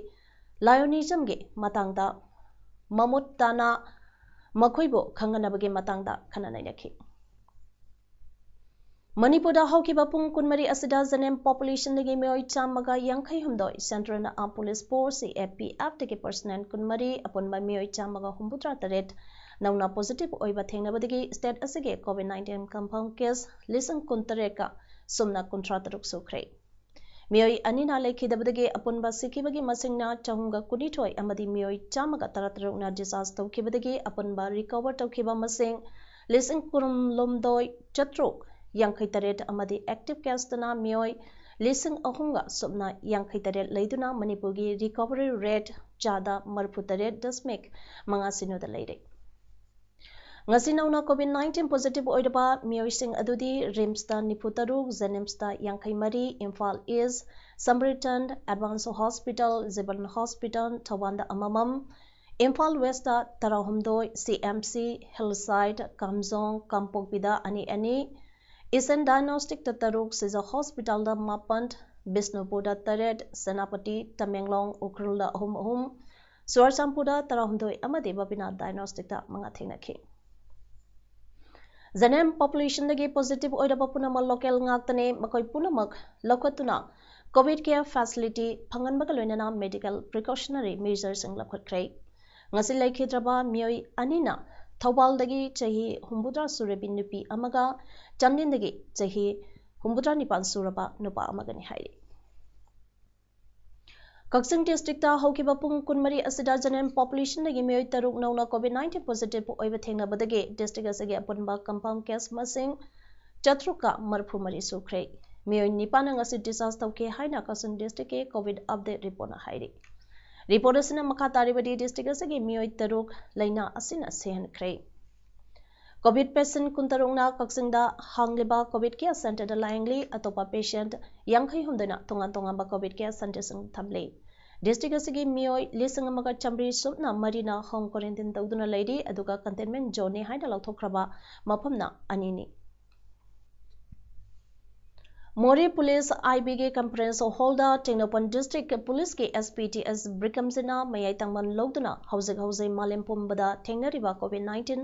Lionismꯒꯤ ꯃꯇꯥꯡꯗ ꯃꯃꯨꯠ ꯇꯥꯅ ꯃꯈꯣꯏꯕꯨ ꯈꯪꯍꯟꯅꯕꯒꯤ ꯃꯇꯥꯡꯗ ꯈꯟꯅ ꯅꯩꯅꯈꯤ꯫ ꯃꯅꯤꯄꯨꯔꯗ ꯍꯧꯈꯤꯕ ꯄꯨꯡ ꯀꯨꯟꯃꯔꯤ ꯑꯁꯤꯗ ꯖꯦꯅꯤꯝ populationꯗꯒꯤ ꯃꯤꯑꯣꯏ ꯆꯥꯝꯃꯒ ꯌꯥꯡꯈꯩ ꯍꯨꯝꯗꯣꯏ, Central Armed Police Force, C A P Fꯗꯒꯤ personnel ꯀꯨꯟꯃꯔꯤ, ꯑꯄꯨꯟꯕ ꯃꯤꯑꯣꯏ ꯆꯥꯝꯃꯒ ꯍꯨꯝꯐꯨꯇꯔꯥ ꯇꯔꯦꯠ ꯅꯧꯅ positive ꯑꯣꯏꯕ ꯊꯦꯡꯅꯕꯗꯒꯤ state ꯑꯁꯤꯒꯤ COVID nineteen confirm case ꯂꯤꯁꯤꯡ ꯀꯨꯟꯇꯔꯦꯠꯀ ꯁꯨꯞꯅ ꯀꯨꯟꯊ꯭ꯔꯥ ꯇꯔꯨꯛ ꯁꯨꯈ꯭ꯔꯦ꯫ ꯃꯤꯑꯣꯏ ꯑꯅꯤꯅ ꯂꯩꯈꯤꯗꯕꯗꯒꯤ ꯑꯄꯨꯟꯕ ꯁꯤꯈꯤꯕꯒꯤ ꯃꯁꯤꯡꯅ ꯆꯍꯨꯝꯒ ꯀꯨꯟꯅꯤꯊꯣꯏ ꯑꯃꯗꯤ ꯃꯤꯑꯣꯏ ꯆꯥꯝꯃꯒ ꯇꯔꯥꯇꯔꯨꯛꯅ discharge ꯇꯧꯈꯤꯕꯗꯒꯤ ꯑꯄꯨꯟꯕ recover ꯇꯧꯈꯤꯕ ꯃꯁꯤꯡ ꯂꯤꯁꯤꯡ ꯀꯨꯟꯍꯨꯝꯗꯣꯏ ꯆꯥꯇ꯭ꯔꯨꯛ ꯌꯥꯡꯈꯩ ꯇꯔꯦꯠ ꯑꯃꯗꯤ active caseꯇꯅ ꯃꯤꯑꯣꯏ ꯂꯤꯁꯤꯡ ꯑꯍꯨꯝꯒ ꯁꯨꯞꯅ ꯌꯥꯡꯈꯩ ꯇꯔꯦꯠ ꯂꯩꯗꯨꯅ ꯃꯅꯤꯄꯨꯔꯒꯤ recovery rate ꯆꯥꯗ ꯃꯔꯤꯐꯨ ꯇꯔꯦꯠ ꯗꯁꯃꯤꯛ ꯃꯉꯥ ꯁꯤꯅꯣꯗ ꯂꯩꯔꯦ꯫ ꯉꯁꯤ ꯅꯧꯅ COVID nineteen positive ꯑꯣꯏꯔꯕ ꯃꯤꯑꯣꯏꯁꯤꯡ ꯑꯗꯨꯗꯤ RIMSꯇ ꯅꯤꯐꯨ ꯇꯔꯨꯛ, JNIMSꯇ ꯌꯥꯡꯈꯩ ꯃꯔꯤ, Imphal East, Samaritan Advance Hospital, Jeevan Hospital, ꯊꯧꯕꯥꯜꯗ ꯑꯃꯃꯝ, ꯏꯝꯐꯥꯜ ꯋꯦꯁꯇ ꯇꯔꯥꯍꯨꯝꯗꯣꯏ, ꯁꯤ ꯑꯦꯝ ꯁꯤ, ꯍꯤꯜꯁꯥꯏꯗ, ꯀꯥꯝꯖꯣꯡ, ꯀꯥꯡꯄꯣꯛꯄꯤꯗ ꯑꯅꯤ ꯑꯅꯤ, ꯏꯁꯟ ꯗꯥꯏꯒꯅꯣꯁꯇꯤꯛꯇ ꯇꯔꯨꯛ, ꯁꯤꯖ ꯍꯣꯁꯄꯤꯇꯥꯜꯗ ꯃꯥꯄꯟ, ꯕꯤꯁꯅꯨꯄꯨꯔꯗ ꯇꯔꯦꯠ, ꯁꯦꯅꯥꯄꯇꯤ, ꯇꯃꯦꯡꯂꯣꯡ, ꯎꯈ꯭ꯔꯨꯜꯗ ꯑꯍꯨꯝ ꯑꯍꯨꯝ, ꯆꯨꯔꯆꯥꯟꯄꯨꯔꯗ ꯇꯔꯥꯍꯨꯝꯗꯣꯏ ꯑꯃꯗꯤ ꯕꯕꯤꯅꯥ ꯗꯥꯏꯒꯅꯣꯁꯇꯤꯛꯇ ꯃꯉꯥ ꯊꯦꯡꯅꯈꯤ꯫ ꯖꯦꯅꯦꯝ ꯄꯣꯄꯨꯂꯦꯁꯟꯗꯒꯤ ꯄꯣꯖꯤꯇꯤꯚ ꯑꯣꯏꯔꯕ ꯄꯨꯝꯅꯃꯛ ꯂꯣꯀꯦꯜ ꯉꯥꯛꯇꯅꯤ, ꯃꯈꯣꯏ ꯄꯨꯝꯅꯃꯛ ꯂꯧꯈꯠꯇꯨꯅ ꯀꯣꯚꯤꯗ ꯀꯦꯌꯔ ꯐꯦꯁꯤꯂꯤꯇꯤ ꯐꯪꯍꯟꯕꯒ ꯂꯣꯏꯅꯅ ꯃꯦꯗꯤꯀꯦꯜ ꯄ꯭ꯔꯤꯀꯣꯁꯅꯔꯤ ꯃꯦꯖꯔꯁꯤꯡ ꯂꯧꯈꯠꯈ꯭ꯔꯦ꯫ ꯉꯁꯤ ꯂꯩꯈꯤꯗ꯭ꯔꯕ ꯃꯤꯑꯣꯏ ꯑꯅꯤꯅ ꯊꯧꯕꯥꯜꯗꯒꯤ ꯆꯍꯤ ꯍꯨꯝꯐꯨꯇꯔꯥ ꯁꯨꯔꯕꯤ ꯅꯨꯄꯤ ꯑꯃꯒ ꯆꯥꯟꯗꯦꯜꯗꯒꯤ ꯆꯍꯤ ꯍꯨꯝꯐꯨꯇꯔꯥ ꯅꯤꯄꯥꯟ ꯁꯨꯔꯕ ꯅꯨꯄꯥ ꯑꯃꯒꯅꯤ ꯍꯥꯏꯔꯤ꯫ ꯀꯛꯆꯤꯡ ꯗꯤꯁꯇ꯭ꯔꯤꯛꯇ ꯍꯧꯈꯤꯕ ꯄꯨꯡ ꯀꯨꯟꯃꯔꯤ ꯑꯁꯤꯗ ꯖꯦꯅꯦꯔꯦꯜ ꯄꯣꯄꯨꯂꯦꯁꯟꯗꯒꯤ ꯃꯤꯑꯣꯏ ꯇꯔꯨꯛ ꯅꯧꯅ ꯀꯣꯚꯤꯗ ꯅꯥꯏꯟꯇꯤꯟ ꯄꯣꯖꯤꯇꯤꯚ ꯑꯣꯏꯕ ꯊꯦꯡꯅꯕꯗꯒꯤ ꯗꯤꯁꯇ꯭ꯔꯤꯛ ꯑꯁꯤꯒꯤ ꯑꯄꯨꯟꯕ ꯀꯟꯐꯥꯔꯝ ꯀꯦꯁ ꯃꯁꯤꯡ ꯆꯥꯇ꯭ꯔꯨꯛꯀ ꯃꯔꯤꯐꯨ ꯃꯔꯤ ꯁꯨꯈ꯭ꯔꯦ꯫ ꯃꯤꯑꯣꯏ ꯅꯤꯄꯥꯟꯅ ꯉꯁꯤ ꯗꯤꯁꯆꯥꯔꯖ ꯇꯧꯈꯤ ꯍꯥꯏꯅ ꯀꯛꯆꯤꯡ ꯗꯤꯁꯇ꯭ꯔꯤꯛꯀꯤ ꯀꯣꯚꯤꯗ ꯑꯞꯗꯦꯠ ꯔꯤꯄꯣꯔꯠꯅ ꯍꯥꯏꯔꯤ꯫ ꯔꯤꯄꯣꯔꯠ ꯑꯁꯤꯅ ꯃꯈꯥ ꯇꯥꯔꯤꯕꯗꯤ ꯗꯤꯁꯇ꯭ꯔꯤꯛ ꯑꯁꯤꯒꯤ ꯃꯤꯑꯣꯏ ꯇꯔꯨꯛ ꯂꯥꯏꯅꯥ ꯑꯁꯤꯅ ꯁꯤꯍꯟꯈ꯭ꯔꯦ꯫ ꯀꯣꯚꯤꯗ ꯄꯦꯁꯦꯟ ꯀꯨꯟꯇꯔꯨꯛꯅ ꯀꯛꯆꯤꯡꯗ ꯍꯥꯡꯂꯤꯕ ꯀꯣꯚꯤꯗ ꯀꯦꯌꯔ ꯁꯦꯟꯇꯔꯗ ꯂꯥꯌꯦꯡꯂꯤ꯫ ꯑꯇꯣꯞꯄ ꯄꯦꯁꯦꯟ ꯌꯥꯡꯈꯩꯍꯨꯝꯗꯣꯏꯅ ꯇꯣꯉꯥꯟ ꯇꯣꯉꯥꯟꯕ ꯀꯣꯚꯤꯗ ꯀꯦꯌꯔ ꯁꯦꯟꯇꯔꯁꯤꯡ ꯊꯝꯂꯤ꯫ ꯗꯤꯁꯇ꯭ꯔꯤꯛ ꯑꯁꯤꯒꯤ ꯃꯤꯑꯣꯏ ꯂꯤꯁꯤꯡ ꯑꯃꯒ ꯆꯥꯃꯔꯤ ꯁꯨꯞꯅ ꯃꯔꯤꯅ ꯍꯣꯝ ꯀ꯭ꯋꯥꯔꯦꯟꯇꯤꯟ ꯇꯧꯗꯨꯅ ꯂꯩꯔꯤ, ꯑꯗꯨꯒ ꯀꯟꯇꯦꯟꯃꯦꯟ ꯖꯣꯟꯅꯤ ꯍꯥꯏꯅ ꯂꯥꯎꯊꯣꯛꯈ꯭ꯔꯕ ꯃꯐꯝꯅ ꯑꯅꯤꯅꯤ꯫ ꯃꯣꯔꯦ ꯄꯨꯂꯤꯁ ꯑꯥꯏ ꯕꯤꯒꯤ ꯀꯟꯐꯔꯦꯟꯁ ꯍꯣꯜꯗ ꯇꯦꯡꯅꯧꯄꯜ ꯗꯤꯁꯇ꯭ꯔꯤꯛ ꯄꯨꯂꯤꯁꯀꯤ ꯑꯦꯁ ꯄꯤ ꯇꯤ ꯑꯦꯁ ꯕ꯭ꯔꯤꯀꯝꯖꯤꯠꯅ ꯃꯌꯥꯏ ꯇꯪꯕꯟ ꯂꯧꯗꯨꯅ ꯍꯧꯖꯤꯛ ꯍꯧꯖꯤꯛ ꯃꯥꯂꯦꯝ ꯄꯨꯝꯕꯗ ꯊꯦꯡꯅꯔꯤꯕ ꯀꯣꯚꯤꯗ ꯅꯥꯏꯟꯇꯤꯟ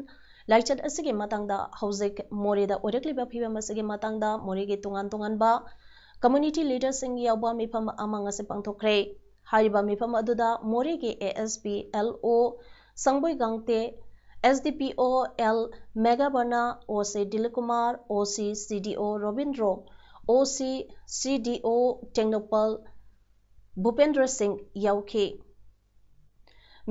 ꯂꯥꯏꯆꯠ ꯑꯁꯤꯒꯤ ꯃꯇꯥꯡꯗ, ꯍꯧꯖꯤꯛ ꯃꯣꯔꯦꯗ ꯑꯣꯏꯔꯛꯂꯤꯕ ꯐꯤꯕꯝ ꯑꯁꯤꯒꯤ ꯃꯇꯥꯡꯗ ꯃꯣꯔꯦꯒꯤ ꯇꯣꯉꯥꯟ ꯇꯣꯉꯥꯟꯕ ꯀꯝꯃ꯭ꯌꯨꯅꯤꯇꯤ ꯂꯤꯗꯔꯁꯤꯡ ꯌꯥꯎꯕ ꯃꯤꯐꯝ ꯑꯃ ꯉꯁꯤ ꯄꯥꯡꯊꯣꯛꯈ꯭ꯔꯦ꯫ ꯍꯥꯏꯔꯤꯕ ꯃꯤꯐꯝ ꯑꯗꯨꯗ ꯃꯣꯔꯦꯒꯤ ꯑꯦ ꯑꯦꯁ ꯄꯤ ꯑꯦꯜ ꯑꯣ ꯁꯪꯕꯣꯏ ꯒꯥꯡꯇꯦ, ꯑꯦꯁ ꯗꯤ ꯄꯤ ꯑꯣ ꯑꯦꯜ ꯃꯦꯘꯥꯕꯔꯅ, ꯑꯣ ꯁꯤ ꯗꯤꯂꯤꯞ ꯀꯨꯃꯥꯔ, ꯑꯣ ꯁꯤ ꯁꯤ ꯗꯤ ꯑꯣ ꯔꯣꯕꯤꯟꯗ꯭ꯔꯣ, ꯑꯣ ꯁꯤ ꯁꯤ ꯗꯤ ꯑꯣ ꯇꯦꯡꯅꯧꯄꯜ ꯚꯨꯄꯦꯟꯗ꯭ꯔ ꯁꯤꯡ ꯌꯥꯎꯈꯤ꯫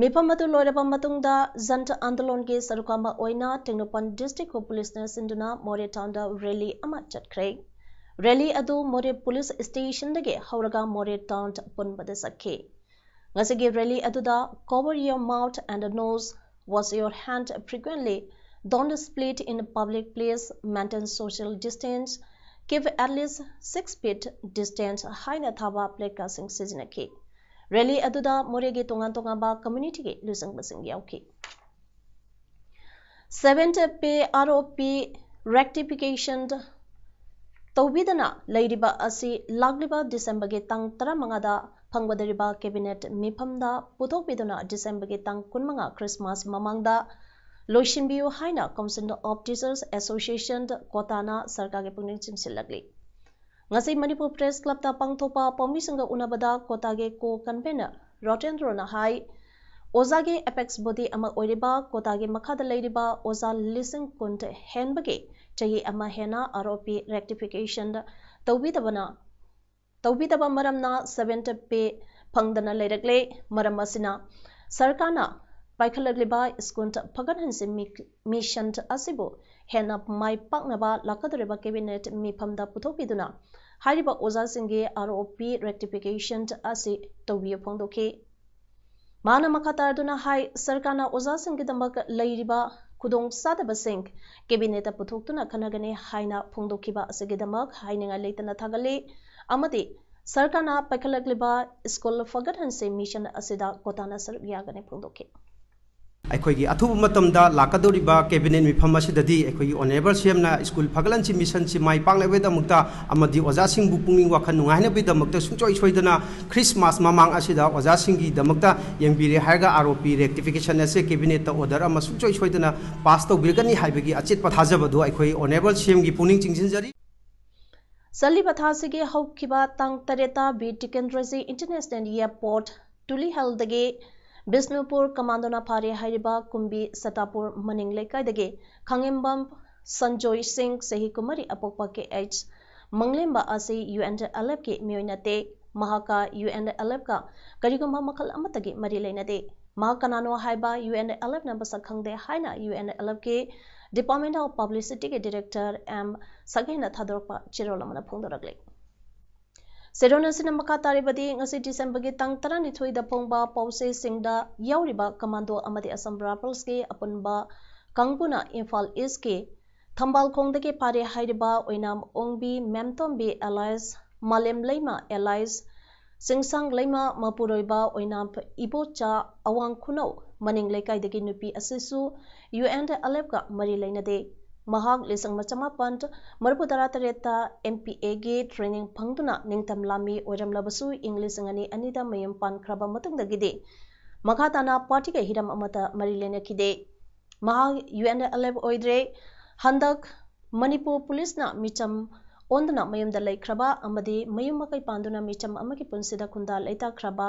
ꯃꯤꯐꯝ ꯑꯗꯨ ꯂꯣꯏꯔꯕ ꯃꯇꯨꯡꯗ ꯖꯟꯇ ꯑꯟꯗꯣꯂꯟꯒꯤ ꯁꯔꯨꯛ ꯑꯃ ꯑꯣꯏꯅ ꯇꯦꯡꯅꯧꯄꯜ ꯗꯤꯁꯇ꯭ꯔꯤꯛ ꯄꯨꯂꯤꯁꯅ ꯁꯤꯟꯗꯨꯅ ꯃꯣꯔꯦ ꯇꯥꯎꯟꯗ ꯔꯦꯂꯤ ꯑꯃ ꯆꯠꯈ꯭ꯔꯦ꯫ ꯔꯦꯂꯤ ꯑꯗꯨ ꯃꯣꯔꯦ ꯄꯨꯂꯤꯁ ꯁ꯭ꯇꯦꯁꯟꯗꯒꯤ ꯍꯧꯔꯒ ꯃꯣꯔꯦ ꯇꯥꯎꯟ ꯄꯨꯟꯕꯗ ꯆꯠꯈꯤ꯫ ꯉꯁꯤꯒꯤ ꯔꯦꯂꯤ ꯑꯗꯨꯗ "Cover your mouth and nose, wash your hand frequently, don't spit in public place, maintain social distance, keep at least six feet distance" ꯍꯥꯏꯅ ꯊꯥꯕ ꯄ꯭ꯂꯦꯀꯥꯔꯗꯁꯤꯡ ꯁꯤꯖꯤꯟꯅꯈꯤ꯫ Rally ꯑꯗꯨꯗ ꯃꯣꯔꯦꯒꯤ ꯇꯣꯉꯥꯟ ꯇꯣꯉꯥꯟꯕ communityꯒꯤ ꯂꯨꯆꯤꯡꯕꯁꯤꯡ ꯌꯥꯎꯈꯤ꯫ Seventh pay R O P rectification ꯇꯧꯕꯤꯗꯅ ꯂꯩꯔꯤꯕ ꯑꯁꯤ ꯂꯥꯛꯂꯤꯕ Decemberꯒꯤ ꯇꯥꯡ ꯇꯔꯥꯃꯉꯥꯗ ꯐꯪꯒꯗꯧꯔꯤꯕ cabinet ꯃꯤꯐꯝꯗ ꯄꯨꯊꯣꯛꯄꯤꯗꯨꯅ Decemberꯒꯤ ꯇꯥꯡ ꯀꯨꯟꯃꯉꯥ Christmas ꯃꯃꯥꯡꯗ ꯂꯣꯏꯁꯤꯟꯕꯤꯌꯨ ꯍꯥꯏꯅ Council of Teachers Association, ꯀꯣꯇꯥꯅ ꯁꯔꯀꯥꯔꯒꯤ ꯄꯨꯛꯅꯤꯡ ꯆꯤꯡꯁꯤꯜꯂꯛꯂꯤ꯫ ꯉꯁꯤ ꯃꯅꯤꯄꯨꯔ Press Clubꯇ ꯄꯥꯡꯊꯣꯛꯄ ꯄꯥꯎꯃꯤꯁꯤꯡꯒ ꯎꯅꯕꯗ ꯀꯣꯇꯥꯒꯤ co-convener ꯔꯣꯇꯦꯟꯗ꯭ꯔꯣꯅ ꯍꯥꯏ, ꯑꯣꯖꯥꯒꯤ apex body ꯑꯃ ꯑꯣꯏꯔꯤꯕ ꯀꯣꯇꯥꯒꯤ ꯃꯈꯥꯗ ꯂꯩꯔꯤꯕ ꯑꯣꯖꯥ ꯂꯤꯁꯤꯡ ꯀꯨꯟ ꯍꯦꯟꯕꯒꯤ ꯆꯍꯤ ꯑꯃ ꯍꯦꯟꯅ R O P rectification ꯇꯧꯕꯤꯗꯕꯅ, ꯇꯧꯕꯤꯗꯕ ꯃꯔꯝꯅ seventh pay ꯐꯪꯗꯅ ꯂꯩꯔꯛꯂꯦ꯫ ꯃꯔꯝ ꯑꯁꯤꯅ ꯁꯔꯀꯥꯔꯅ ꯄꯥꯏꯈꯠꯂꯛꯂꯤꯕ ꯁ꯭ꯀꯨꯜ ꯐꯒꯠꯍꯟꯁꯤ ꯃꯤ-, mission ꯑꯁꯤꯕꯨ ꯍꯦꯟꯅ ꯃꯥꯏ ꯄꯥꯛꯅꯕ ꯂꯥꯛꯀꯗꯧꯔꯤꯕ cabinet ꯃꯤꯐꯝꯗ ꯄꯨꯊꯣꯛꯄꯤꯗꯨꯅ ꯍꯥꯏꯔꯤꯕ ꯑꯣꯖꯥꯁꯤꯡꯒꯤ R O P rectification ꯑꯁꯤ ꯇꯧꯕꯤꯌꯨ ꯐꯣꯡꯗꯣꯛꯈꯤ꯫ ꯃꯥꯅ ꯃꯈꯥ ꯇꯥꯗꯨꯅ ꯍꯥꯏ, ꯁꯔꯀꯥꯔꯅ ꯑꯣꯖꯥꯁꯤꯡꯒꯤꯗꯃꯛ ꯂꯩꯔꯤꯕ ꯈꯨꯗꯣꯡꯆꯥꯗꯕꯁꯤꯡ cabinetꯇ ꯄꯨꯊꯣꯛꯇꯨꯅ ꯈꯟꯅꯒꯅꯤ ꯍꯥꯏꯅ ꯐꯣꯡꯗꯣꯛꯈꯤꯕ ꯑꯁꯤꯒꯤꯗꯃꯛ ꯍꯥꯏꯅꯤꯡꯉꯥꯏ ꯂꯩꯇꯅ ꯊꯥꯒꯠꯂꯤ ꯑꯃꯗꯤ ꯁꯔꯀꯥꯔꯅ ꯄꯥꯏꯈꯠꯂꯛꯂꯤꯕ ꯁ꯭ꯀꯨꯜ ꯐꯒꯠꯍꯟꯁꯤ mission ꯑꯁꯤꯗ ꯀꯣꯇꯥꯅ ꯁꯔꯨꯛ ꯌꯥꯒꯅꯤ ꯐꯣꯡꯗꯣꯛꯈꯤ꯫ ꯑꯩꯈꯣꯏꯒꯤ ꯑꯊꯨꯕ ꯃꯇꯝꯗ ꯂꯥꯛꯀꯗꯧꯔꯤꯕ cabinet ꯃꯤꯐꯝ ꯑꯁꯤꯗꯗꯤ ꯑꯩꯈꯣꯏꯒꯤ Honourable CMꯅ ꯁ꯭ꯀꯨꯜ ꯐꯒꯠꯍꯟꯁꯤ missionꯁꯤ ꯃꯥꯏ ꯄꯥꯛꯅꯕꯒꯤꯗꯃꯛꯇ ꯑꯃꯗꯤ ꯑꯣꯖꯥꯁꯤꯡꯕꯨ ꯄꯨꯛꯅꯤꯡ ꯋꯥꯈꯜ ꯅꯨꯡꯉꯥꯏꯅꯕꯒꯤꯗꯃꯛꯇ ꯁꯨꯡꯁꯣꯏ ꯁꯣꯏꯗꯅ Christmas ꯃꯃꯥꯡ ꯑꯁꯤꯗ ꯑꯣꯖꯥꯁꯤꯡꯒꯤꯗꯃꯛꯇ ꯌꯦꯡꯕꯤꯔꯦ ꯍꯥꯏꯔꯒ R O P rectification ꯑꯁꯤ cabinetꯇ order ꯑꯃ ꯁꯨꯡꯁꯣꯏ ꯁꯣꯏꯗꯅ pass ꯇꯧꯕꯤꯔꯒꯅꯤ ꯍꯥꯏꯕꯒꯤ ꯑꯆꯦꯠꯄ ꯊꯥꯖꯕꯗꯨ ꯑꯩꯈꯣꯏ Honourable CMꯒꯤ ꯄꯨꯛꯅꯤꯡ ꯆꯤꯡꯁꯤꯟꯖꯔꯤ꯫ ꯆꯠꯂꯤꯕ ꯊꯥ ꯑꯁꯤꯒꯤ ꯍꯧꯈꯤꯕ ꯇꯥꯡ ꯇꯔꯦꯠꯇ ꯕꯤꯔ ꯇꯤꯀꯦꯟꯗ꯭ꯔꯖꯤ International Airport ꯇꯨꯂꯤꯍꯜꯗꯒꯤ ꯕꯤꯁꯅꯨꯄꯨꯔ commandoꯅ ꯐꯥꯔꯦ ꯍꯥꯏꯔꯤꯕ ꯀꯨꯝꯕꯤ ꯁꯇꯥꯄꯨꯔ ꯃꯅꯤꯡ ꯂꯩꯀꯥꯏꯗꯒꯤ ꯈꯥꯉꯦꯝꯕꯝ ꯁꯟꯖꯣꯏ ꯁꯤꯡ, ꯆꯍꯤ ꯀꯨꯟꯃꯔꯤ ꯑꯄꯣꯛꯄ, K H ꯃꯪꯂꯦꯝꯕ ꯑꯁꯤ UNLFꯀꯤ ꯃꯤꯑꯣꯏ ꯅꯠꯇꯦ꯫ ꯃꯍꯥꯛꯀ UNLFꯀ ꯀꯔꯤꯒꯨꯝꯕ ꯃꯈꯜ ꯑꯃꯠꯇꯒꯤ ꯃꯔꯤ ꯂꯩꯅꯗꯦ꯫ ꯃꯍꯥꯛ ꯀꯅꯥꯅꯣ ꯍꯥꯏꯕ UNLFꯅ ꯃꯁꯛ ꯈꯪꯗꯦ ꯍꯥꯏꯅ UNLFꯀꯤ Department of Publicityꯒꯤ Director M ꯁꯥꯒꯦꯟꯅ ꯊꯥꯗꯣꯔꯛꯄ ꯆꯦꯔꯣꯜ ꯑꯃꯅ ꯐꯣꯡꯗꯣꯔꯛꯂꯤ꯫ ꯆꯦꯔꯣꯜ ꯑꯁꯤꯅ ꯃꯈꯥ ꯇꯥꯔꯤꯕꯗꯤ, ꯉꯁꯤ Decemberꯒꯤ ꯇꯥꯡ ꯇꯔꯥꯅꯤꯊꯣꯏꯗ ꯐꯣꯡꯕ ꯄꯥꯎꯆꯦꯁꯤꯡꯗ ꯌꯥꯎꯔꯤꯕ commando ꯑꯃꯗꯤ Assam Riflesꯀꯤ ꯑꯄꯨꯟꯕ ꯀꯥꯡꯕꯨꯅ ꯏꯝꯐꯥꯜ Eastꯀꯤ ꯊꯝꯕꯥꯜꯈꯣꯡꯗꯒꯤ ꯐꯥꯔꯦ ꯍꯥꯏꯔꯤꯕ ꯑꯣꯏꯅꯥꯝ ꯑꯣꯡꯕꯤ ꯃꯦꯝꯇꯣꯝꯕꯤ alias ꯃꯥꯂꯦꯝ ꯂꯩꯃ alias ꯆꯤꯡꯁꯥꯡ ꯂꯩꯃ ꯃꯄꯨꯔꯣꯏꯕ ꯑꯣꯏꯅꯥꯝ ꯏꯕꯣꯆꯥ ꯑꯋꯥꯡ ꯈꯨꯅꯧ ꯃꯅꯤꯡ ꯂꯩꯀꯥꯏꯗꯒꯤ ꯅꯨꯄꯤ ꯑꯁꯤꯁꯨ ꯌꯨ ꯑꯦꯟ ꯑꯦꯜ ꯑꯦꯐꯀ ꯃꯔꯤ ꯂꯩꯅꯗꯦ꯫ ꯃꯍꯥꯛ ꯂꯤꯁꯤꯡ ꯑꯃ ꯆꯃꯥꯄꯟ ꯃꯔꯤꯐꯨ ꯇꯔꯥ ꯇꯔꯦꯠꯇ ꯑꯦꯝ ꯄꯤ ꯑꯦꯒꯤ ꯇ꯭ꯔꯦꯅꯤꯡ ꯐꯪꯗꯨꯅ ꯅꯤꯡꯇꯝ ꯂꯥꯟꯃꯤ ꯑꯣꯏꯔꯝꯂꯕꯁꯨ ꯏꯪ ꯂꯤꯁꯤꯡ ꯑꯅꯤ ꯑꯅꯤꯗ ꯃꯌꯨꯝ ꯄꯥꯟꯈ꯭ꯔꯕ ꯃꯇꯨꯡꯗꯒꯤꯗꯤ ꯃꯈꯥ ꯇꯥꯅ ꯄꯥꯔꯇꯤꯒ ꯍꯤꯔꯝ ꯑꯃꯠꯇ ꯃꯔꯤ ꯂꯩꯅꯈꯤꯗꯦ꯫ ꯃꯍꯥꯛ ꯌꯨ ꯑꯦꯟ ꯑꯦꯜ ꯑꯦꯐ ꯑꯣꯏꯗ꯭ꯔꯦ꯫ ꯍꯟꯗꯛ ꯃꯅꯤꯄꯨꯔ ꯄꯨꯂꯤꯁꯅ ꯃꯤꯆꯝ ꯑꯣꯟꯗꯨꯅ ꯃꯌꯨꯝꯗ ꯂꯩꯈ꯭ꯔꯕ ꯑꯃꯗꯤ ꯃꯌꯨꯝ ꯃꯀꯩ ꯄꯥꯟꯗꯨꯅ ꯃꯤꯆꯝ ꯑꯃꯒꯤ ꯄꯨꯟꯁꯤꯗ ꯈꯨꯟꯗꯥ ꯂꯩꯇꯥꯈ꯭ꯔꯕ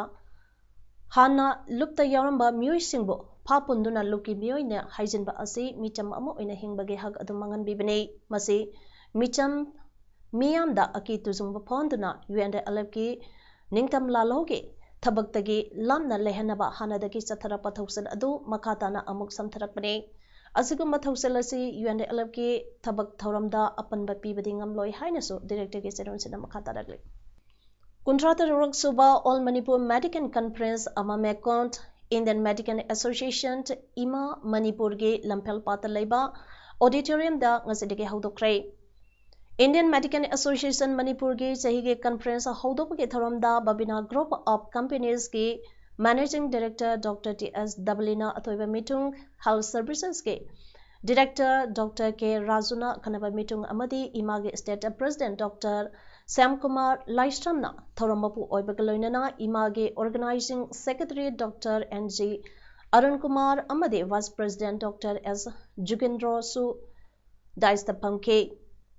ꯍꯥꯟꯅ ꯂꯨꯞꯇ ꯌꯥꯎꯔꯝꯕ ꯃꯤꯑꯣꯏꯁꯤꯡꯕꯨ ꯐꯥ ꯄꯨꯟꯗꯨꯅ ꯂꯨꯞꯀꯤ ꯃꯤꯑꯣꯏꯅ ꯍꯥꯏꯖꯤꯟꯕ ꯑꯁꯤ ꯃꯤꯆꯝ ꯑꯃ ꯑꯣꯏꯅ ꯍꯤꯡꯕꯒꯤ ꯍꯛ ꯑꯗꯨ ꯃꯥꯡꯍꯟꯕꯤꯕꯅꯤ꯫ ꯃꯁꯤ ꯃꯤꯆꯝ ꯃꯤꯌꯥꯝꯗ ꯑꯀꯤ ꯇꯨꯖꯨꯡꯕ ꯐꯥꯎꯍꯟꯗꯨꯅ ꯌꯨ ꯑꯦꯟ ꯑꯦꯜ ꯑꯦꯐꯀꯤ ꯅꯤꯡꯇꯝ ꯂꯥꯜꯍꯧꯒꯤ ꯊꯕꯛꯇꯒꯤ ꯂꯥꯞꯅ ꯂꯩꯍꯟꯅꯕ ꯍꯥꯟꯅꯗꯒꯤ ꯆꯠꯊꯔꯛꯄ ꯊꯧꯁꯤꯜ ꯑꯗꯨ ꯃꯈꯥ ꯇꯥꯅ ꯑꯃꯨꯛ ꯁꯝꯊꯔꯛꯄꯅꯤ꯫ ꯑꯁꯤꯒꯨꯝꯕ ꯊꯧꯁꯤꯜ ꯑꯁꯤ ꯌꯨ ꯑꯦꯟ ꯑꯦꯜ ꯑꯦꯐꯀꯤ ꯊꯕꯛ ꯊꯧꯔꯝꯗ ꯑꯄꯟꯕ ꯄꯤꯕꯗꯤ ꯉꯝꯂꯣꯏ ꯍꯥꯏꯅꯁꯨ ꯗꯤꯔꯦꯛꯇꯔꯒꯤ ꯆꯦꯔꯣꯜꯁꯤꯗ ꯃꯈꯥ ꯇꯥꯔꯛꯂꯤ꯫ ꯀꯨꯟꯊ꯭ꯔꯥ ꯇꯔꯨꯛ ꯁꯨꯕ All Manipur Medical Conference ꯑꯃ ꯃꯦꯀꯣꯟ Indian Medical Association, ꯏꯃꯥ, ꯃꯅꯤꯄꯨꯔꯒꯤ ꯂꯝꯐꯦꯜ ꯄꯥꯠꯇ ꯂꯩꯕ ꯑꯣꯗꯤꯇꯣꯔꯤꯌꯝꯗ ꯉꯁꯤꯗꯒꯤ ꯍꯧꯗꯣꯛꯈ꯭ꯔꯦ꯫ Indian Medical Association ꯃꯅꯤꯄꯨꯔꯒꯤ ꯆꯍꯤꯒꯤ ꯀꯟꯐꯔꯦꯟꯁ ꯍꯧꯗꯣꯛꯄꯒꯤ ꯊꯧꯔꯝꯗ Babina Group of Companies ꯀꯤ Managing Director Doctor ꯇꯤ ꯑꯦꯁ ꯗꯕꯂꯤꯅ ꯑꯊꯣꯏꯕ ꯃꯤꯊꯨꯡ, Health Services ꯀꯤ Director Doctor ꯀꯦ ꯔꯥꯖꯨꯅ ꯑꯈꯟꯅꯕ ꯃꯤꯊꯨꯡ ꯑꯃꯗꯤ ꯏꯃꯥꯒꯤ State President Doctor ꯁ꯭ꯌꯥꯝꯀꯨꯃꯥꯔ ꯂꯥꯏꯁ꯭ꯔꯝꯅ ꯊꯧꯔꯝ ꯃꯄꯨ ꯑꯣꯏꯕꯒ ꯂꯣꯏꯅꯅ ꯏꯃꯥꯒꯤ Organizing Secretary Doctor N G Arun Kumar ꯑꯃꯗꯤ Vice President Doctor ꯑꯦꯁ ꯖꯨꯒꯦꯟꯗ꯭ꯔꯣꯁꯨ ꯗꯥꯏꯁꯇ ꯐꯝꯈꯤ꯫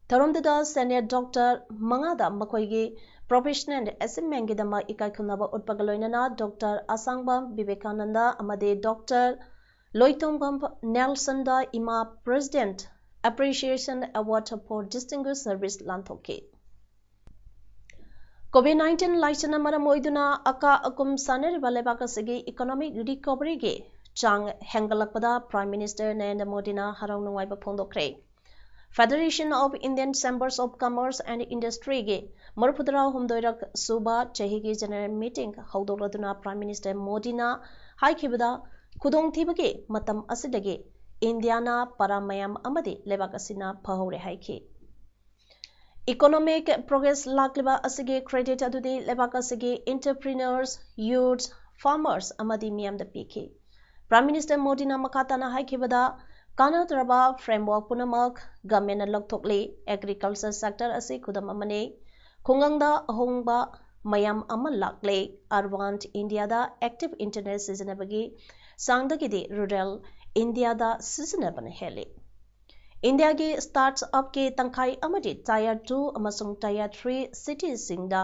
ꯊꯧꯔꯝꯗꯨꯗ senior doctor ꯃꯉꯥꯗ ꯃꯈꯣꯏꯒꯤ professional achievementꯀꯤꯗꯃꯛ ꯏꯀꯥꯏ ꯈꯨꯝꯅꯕ ꯎꯠꯄꯒ ꯂꯣꯏꯅꯅ Doctor ꯑꯁꯥꯡꯕꯝ ꯕꯤꯕꯦꯀꯥꯅꯟꯗ ꯑꯃꯗꯤ Doctor ꯂꯣꯏꯇꯣꯡꯕꯝ ꯅꯦꯜꯁꯟꯗ ꯏꯃꯥ President Appreciation Award for Distinguished Service ꯂꯥꯟꯊꯣꯛꯈꯤ꯫ COVID nineteen ꯂꯥꯏꯆꯠꯅ ꯃꯔꯝ ꯑꯣꯏꯗꯨꯅ ꯑꯀꯥ ꯑꯀꯨꯝ ꯁꯥꯟꯅꯔꯤꯕ ꯂꯩꯕꯥꯛ ꯑꯁꯤꯒꯤ economic recoveryꯒꯤ ꯆꯥꯡ ꯍꯦꯟꯒꯠꯂꯛꯄꯗ Prime Minister ꯅꯔꯦꯟꯗ꯭ꯔ ꯃꯣꯗꯤꯅ ꯍꯔꯥꯎ ꯅꯨꯡꯉꯥꯏꯕ ꯐꯣꯡꯗꯣꯛꯈ꯭ꯔꯦ꯫ Federation of Indian Chambers of Commerce and Industryꯒꯤ ꯃꯔꯤꯐꯨꯇꯔꯥ ꯍꯨꯝꯗꯣꯏꯔꯛ ꯁꯨꯕ ꯆꯍꯤꯒꯤ general meeting ꯍꯧꯗꯣꯛꯂꯗꯨꯅ Prime Minister ꯃꯣꯗꯤꯅ ꯍꯥꯏꯈꯤꯕꯗ, ꯈꯨꯗꯣꯡꯊꯤꯕꯒꯤ ꯃꯇꯝ ꯑꯁꯤꯗꯒꯤ ꯏꯟꯗꯤꯌꯥꯅ ꯄꯔꯥ ꯃꯌꯥꯝ ꯑꯃꯗꯤ ꯂꯩꯕꯥꯛ ꯑꯁꯤꯅ ꯐꯍꯧꯔꯦ ꯍꯥꯏꯈꯤ꯫ Economic progress ꯂꯥꯛꯂꯤꯕ ꯑꯁꯤꯒꯤ credit ꯑꯗꯨꯗꯤ ꯂꯩꯕꯥꯛ ꯑꯁꯤꯒꯤ entrepreneurs, youth, farmers ꯑꯃꯗꯤ ꯃꯤꯌꯥꯝꯗ ꯄꯤꯈꯤ꯫ Prime Minister ꯃꯣꯗꯤꯅ ꯃꯈꯥ ꯇꯥꯅ ꯍꯥꯏꯈꯤꯕꯗ, ꯀꯥꯟꯅꯗ꯭ꯔꯕ framework ꯄꯨꯝꯅꯃꯛ government ꯅ ꯂꯧꯊꯣꯛꯂꯤ꯫ Agriculture sector ꯑꯁꯤ ꯈꯨꯗꯝ ꯑꯃꯅꯤ꯫ ꯈꯨꯡꯒꯪꯗ ꯑꯍꯣꯡꯕ ꯃꯌꯥꯝ ꯑꯃ ꯂꯥꯛꯂꯦ꯫ Urban India ꯗ active internet ꯁꯤꯖꯤꯟꯅꯕꯒꯤ ꯆꯥꯡꯗꯒꯤꯗꯤ rural India ꯗ ꯁꯤꯖꯤꯟꯅꯕꯅ ꯍꯦꯜꯂꯤ꯫ ꯏꯟꯗꯤꯌꯥꯒꯤ start-up ꯀꯤ ꯇꯪꯈꯥꯏ ꯑꯃꯗꯤ tier two ꯑꯃꯁꯨꯡ tier three city ꯁꯤꯡꯗ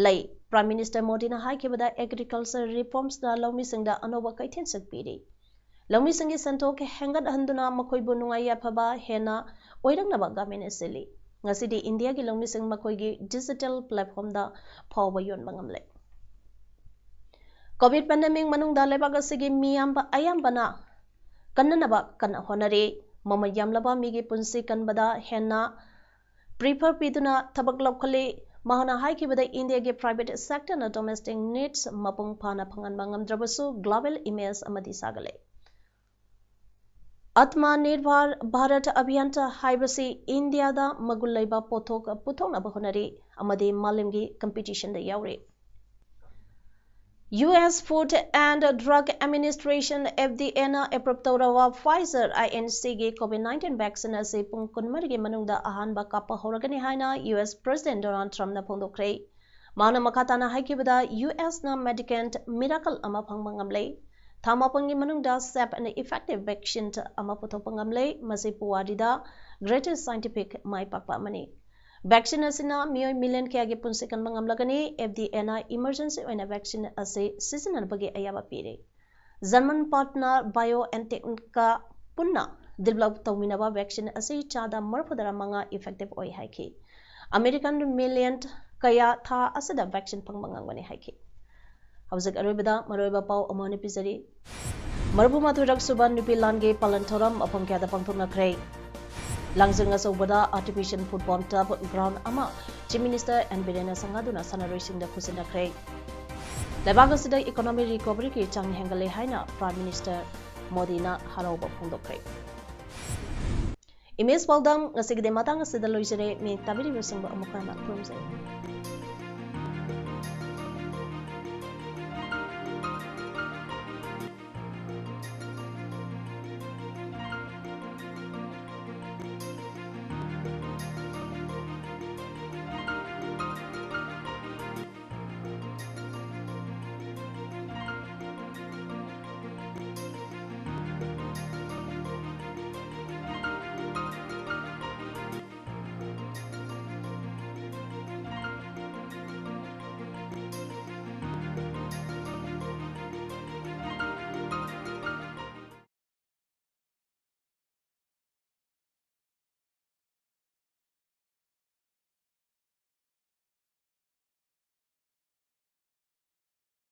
ꯂꯩ꯫ Prime Minister ꯃꯣꯗꯤꯅ ꯍꯥꯏꯈꯤꯕꯗ, agriculture reforms ꯅ ꯂꯧꯃꯤꯁꯤꯡꯗ ꯑꯅꯧꯕ ꯀꯩꯊꯦꯜꯁꯤꯡ ꯄꯤꯔꯤ꯫ ꯂꯧꯃꯤꯁꯤꯡꯒꯤ ꯁꯦꯟꯊꯣꯛ ꯍꯦꯟꯒꯠꯍꯟꯗꯨꯅ ꯃꯈꯣꯏꯕꯨ ꯅꯨꯡꯉꯥꯏ ꯌꯥꯏꯐꯕ ꯍꯦꯟꯅ ꯑꯣꯏꯔꯛꯅꯕ government ꯅ ꯁꯤꯜꯂꯤ꯫ ꯉꯁꯤꯗꯤ ꯏꯟꯗꯤꯌꯥꯒꯤ ꯂꯧꯃꯤꯁꯤꯡ ꯃꯈꯣꯏꯒꯤ digital platform ꯗ ꯐꯥꯎꯕ ꯌꯣꯟꯕ ꯉꯝꯂꯦ꯫ COVID pandemic ꯃꯅꯨꯡꯗ ꯂꯩꯕꯥꯛ ꯑꯁꯤꯒꯤ ꯃꯤꯌꯥꯝꯕ ꯑꯌꯥꯝꯕꯅ ꯀꯟꯅꯅꯕ ꯀꯟꯅ ꯍꯣꯠꯅꯔꯤ꯫ ꯃꯃꯜ ꯌꯥꯝꯂꯕ ꯃꯤꯒꯤ ꯄꯨꯟꯁꯤ ꯀꯟꯕꯗ ꯍꯦꯟꯅ prefer ꯄꯤꯗꯨꯅ ꯊꯕꯛ ꯂꯧꯈꯠꯂꯤ꯫ ꯃꯍꯥꯛꯅ ꯍꯥꯏꯈꯤꯕꯗ, ꯏꯟꯗꯤꯌꯥꯒꯤ private sector ꯅ domestic needs ꯃꯄꯨꯡ ꯐꯥꯅ ꯐꯪꯍꯟꯕ ꯉꯝꯗ꯭ꯔꯕꯁꯨ global image ꯑꯃꯗꯤ ꯁꯥꯒꯠꯂꯦ꯫ Atmanirbhar Bharat Abhiyan ꯍꯥꯏꯕꯁꯤ ꯏꯟꯗꯤꯌꯥꯗ ꯃꯒꯨꯟ ꯂꯩꯕ ꯄꯣꯠꯊꯣꯛ ꯄꯨꯊꯣꯛꯅꯕ ꯍꯣꯠꯅꯔꯤ ꯑꯃꯗꯤ ꯃꯥꯂꯦꯝꯒꯤ competition ꯗ ꯌꯥꯎꯔꯤ꯫ U S Food and Drug Administration, F D A ꯅ approve ꯇꯧꯔꯕ Pfizer I N C ꯒꯤ COVID nineteen vaccine ꯑꯁꯤ ꯄꯨꯡ ꯀꯨꯟꯃꯔꯤꯒꯤ ꯃꯅꯨꯡꯗ ꯑꯍꯥꯟꯕ ꯀꯥꯞꯄ ꯍꯧꯔꯒꯅꯤ ꯍꯥꯏꯅ U S President Donald Trump ꯅ ꯐꯣꯡꯗꯣꯛꯈ꯭ꯔꯦ꯫ ꯃꯥꯅ ꯃꯈꯥ ꯇꯥꯅ ꯍꯥꯏꯈꯤꯕꯗ, U S ꯅ Medicaid miracle ꯑꯃ ꯐꯪꯕ ꯉꯝꯂꯦ꯫ ꯊꯥ ꯃꯥꯄꯟꯒꯤ ꯃꯅꯨꯡꯗ safe and effective vaccine ꯑꯃ ꯄꯨꯊꯣꯛꯄ ꯉꯝꯂꯦ꯫ ꯃꯁꯤ ꯄꯨꯋꯥꯔꯤꯗ greatest scientific ꯃꯥꯏ ꯄꯥꯛꯄ ꯑꯃꯅꯤ꯫ Vaccine ꯑꯁꯤꯅ ꯃꯤꯑꯣꯏ million ꯀꯌꯥꯒꯤ ꯄꯨꯟꯁꯤ ꯀꯟꯕ ꯉꯝꯂꯒꯅꯤ꯫ F D A ꯅ emergency ꯑꯣꯏꯅ vaccine ꯑꯁꯤ ꯁꯤꯖꯤꯟꯅꯅꯕꯒꯤ ꯑꯌꯥꯕ ꯄꯤꯔꯦ꯫ German partner BioNTech ꯀ ꯄꯨꯟꯅ develop ꯇꯧꯃꯤꯟꯅꯕ vaccine ꯑꯁꯤ ꯆꯥꯗ ꯃꯔꯤꯐꯨꯇꯔꯥ ꯃꯉꯥ effective ꯑꯣꯏ ꯍꯥꯏꯈꯤ꯫ American million ꯀꯌꯥ ꯊꯥ ꯑꯁꯤꯗ vaccine ꯐꯪꯕ ꯉꯝꯒꯅꯤ ꯍꯥꯏꯈꯤ꯫ ꯍꯧꯖꯤꯛ ꯑꯔꯣꯏꯕꯗ ꯃꯔꯨꯑꯣꯏꯕ ꯄꯥꯎ ꯑꯃ ꯑꯣꯏꯅ ꯄꯤꯖꯔꯤ꯫ ꯃꯔꯤꯐꯨꯃꯥꯊꯣꯏꯔꯛ ꯁꯨꯕ ꯅꯨꯄꯤ ꯂꯥꯟꯒꯤ ꯄꯥꯂꯟ ꯊꯧꯔꯝ ꯃꯐꯝ ꯀꯌꯥꯗ ꯄꯥꯡꯊꯣꯛꯅꯈ꯭ꯔꯦ꯫ ꯂꯥꯡꯖꯤꯡ ꯑꯆꯧꯕꯗ artificial football turf ground ꯑꯃ Chief Minister N Biren ꯅ ꯁꯪꯒꯥꯗꯨꯅ ꯁꯥꯟꯅꯔꯣꯏꯁꯤꯡꯗ ꯈꯨꯠꯁꯤꯟꯅꯈ꯭ꯔꯦ꯫ ꯂꯩꯕꯥꯛ ꯑꯁꯤꯗ economic recovery ꯒꯤ ꯆꯥꯡ ꯍꯦꯟꯒꯠꯂꯦ ꯍꯥꯏꯅ Prime Minister ꯃꯣꯗꯤꯅ ꯍꯔꯥꯎꯕ ꯐꯣꯡꯗꯣꯛꯈ꯭ꯔꯦ꯫ ꯏꯃꯦꯖ ꯄꯥꯎꯗꯝ ꯉꯁꯤꯒꯤꯗꯤ ꯃꯇꯥꯡ ꯑꯁꯤꯗ ꯂꯣꯏꯖꯔꯦ꯫ ꯃꯤꯠ ꯇꯥꯕꯤꯔꯤꯕꯁꯤꯡꯕꯨ ꯑꯃꯨꯛ ꯍꯟꯅ ꯈꯨꯔꯨꯝꯖꯔꯤ꯫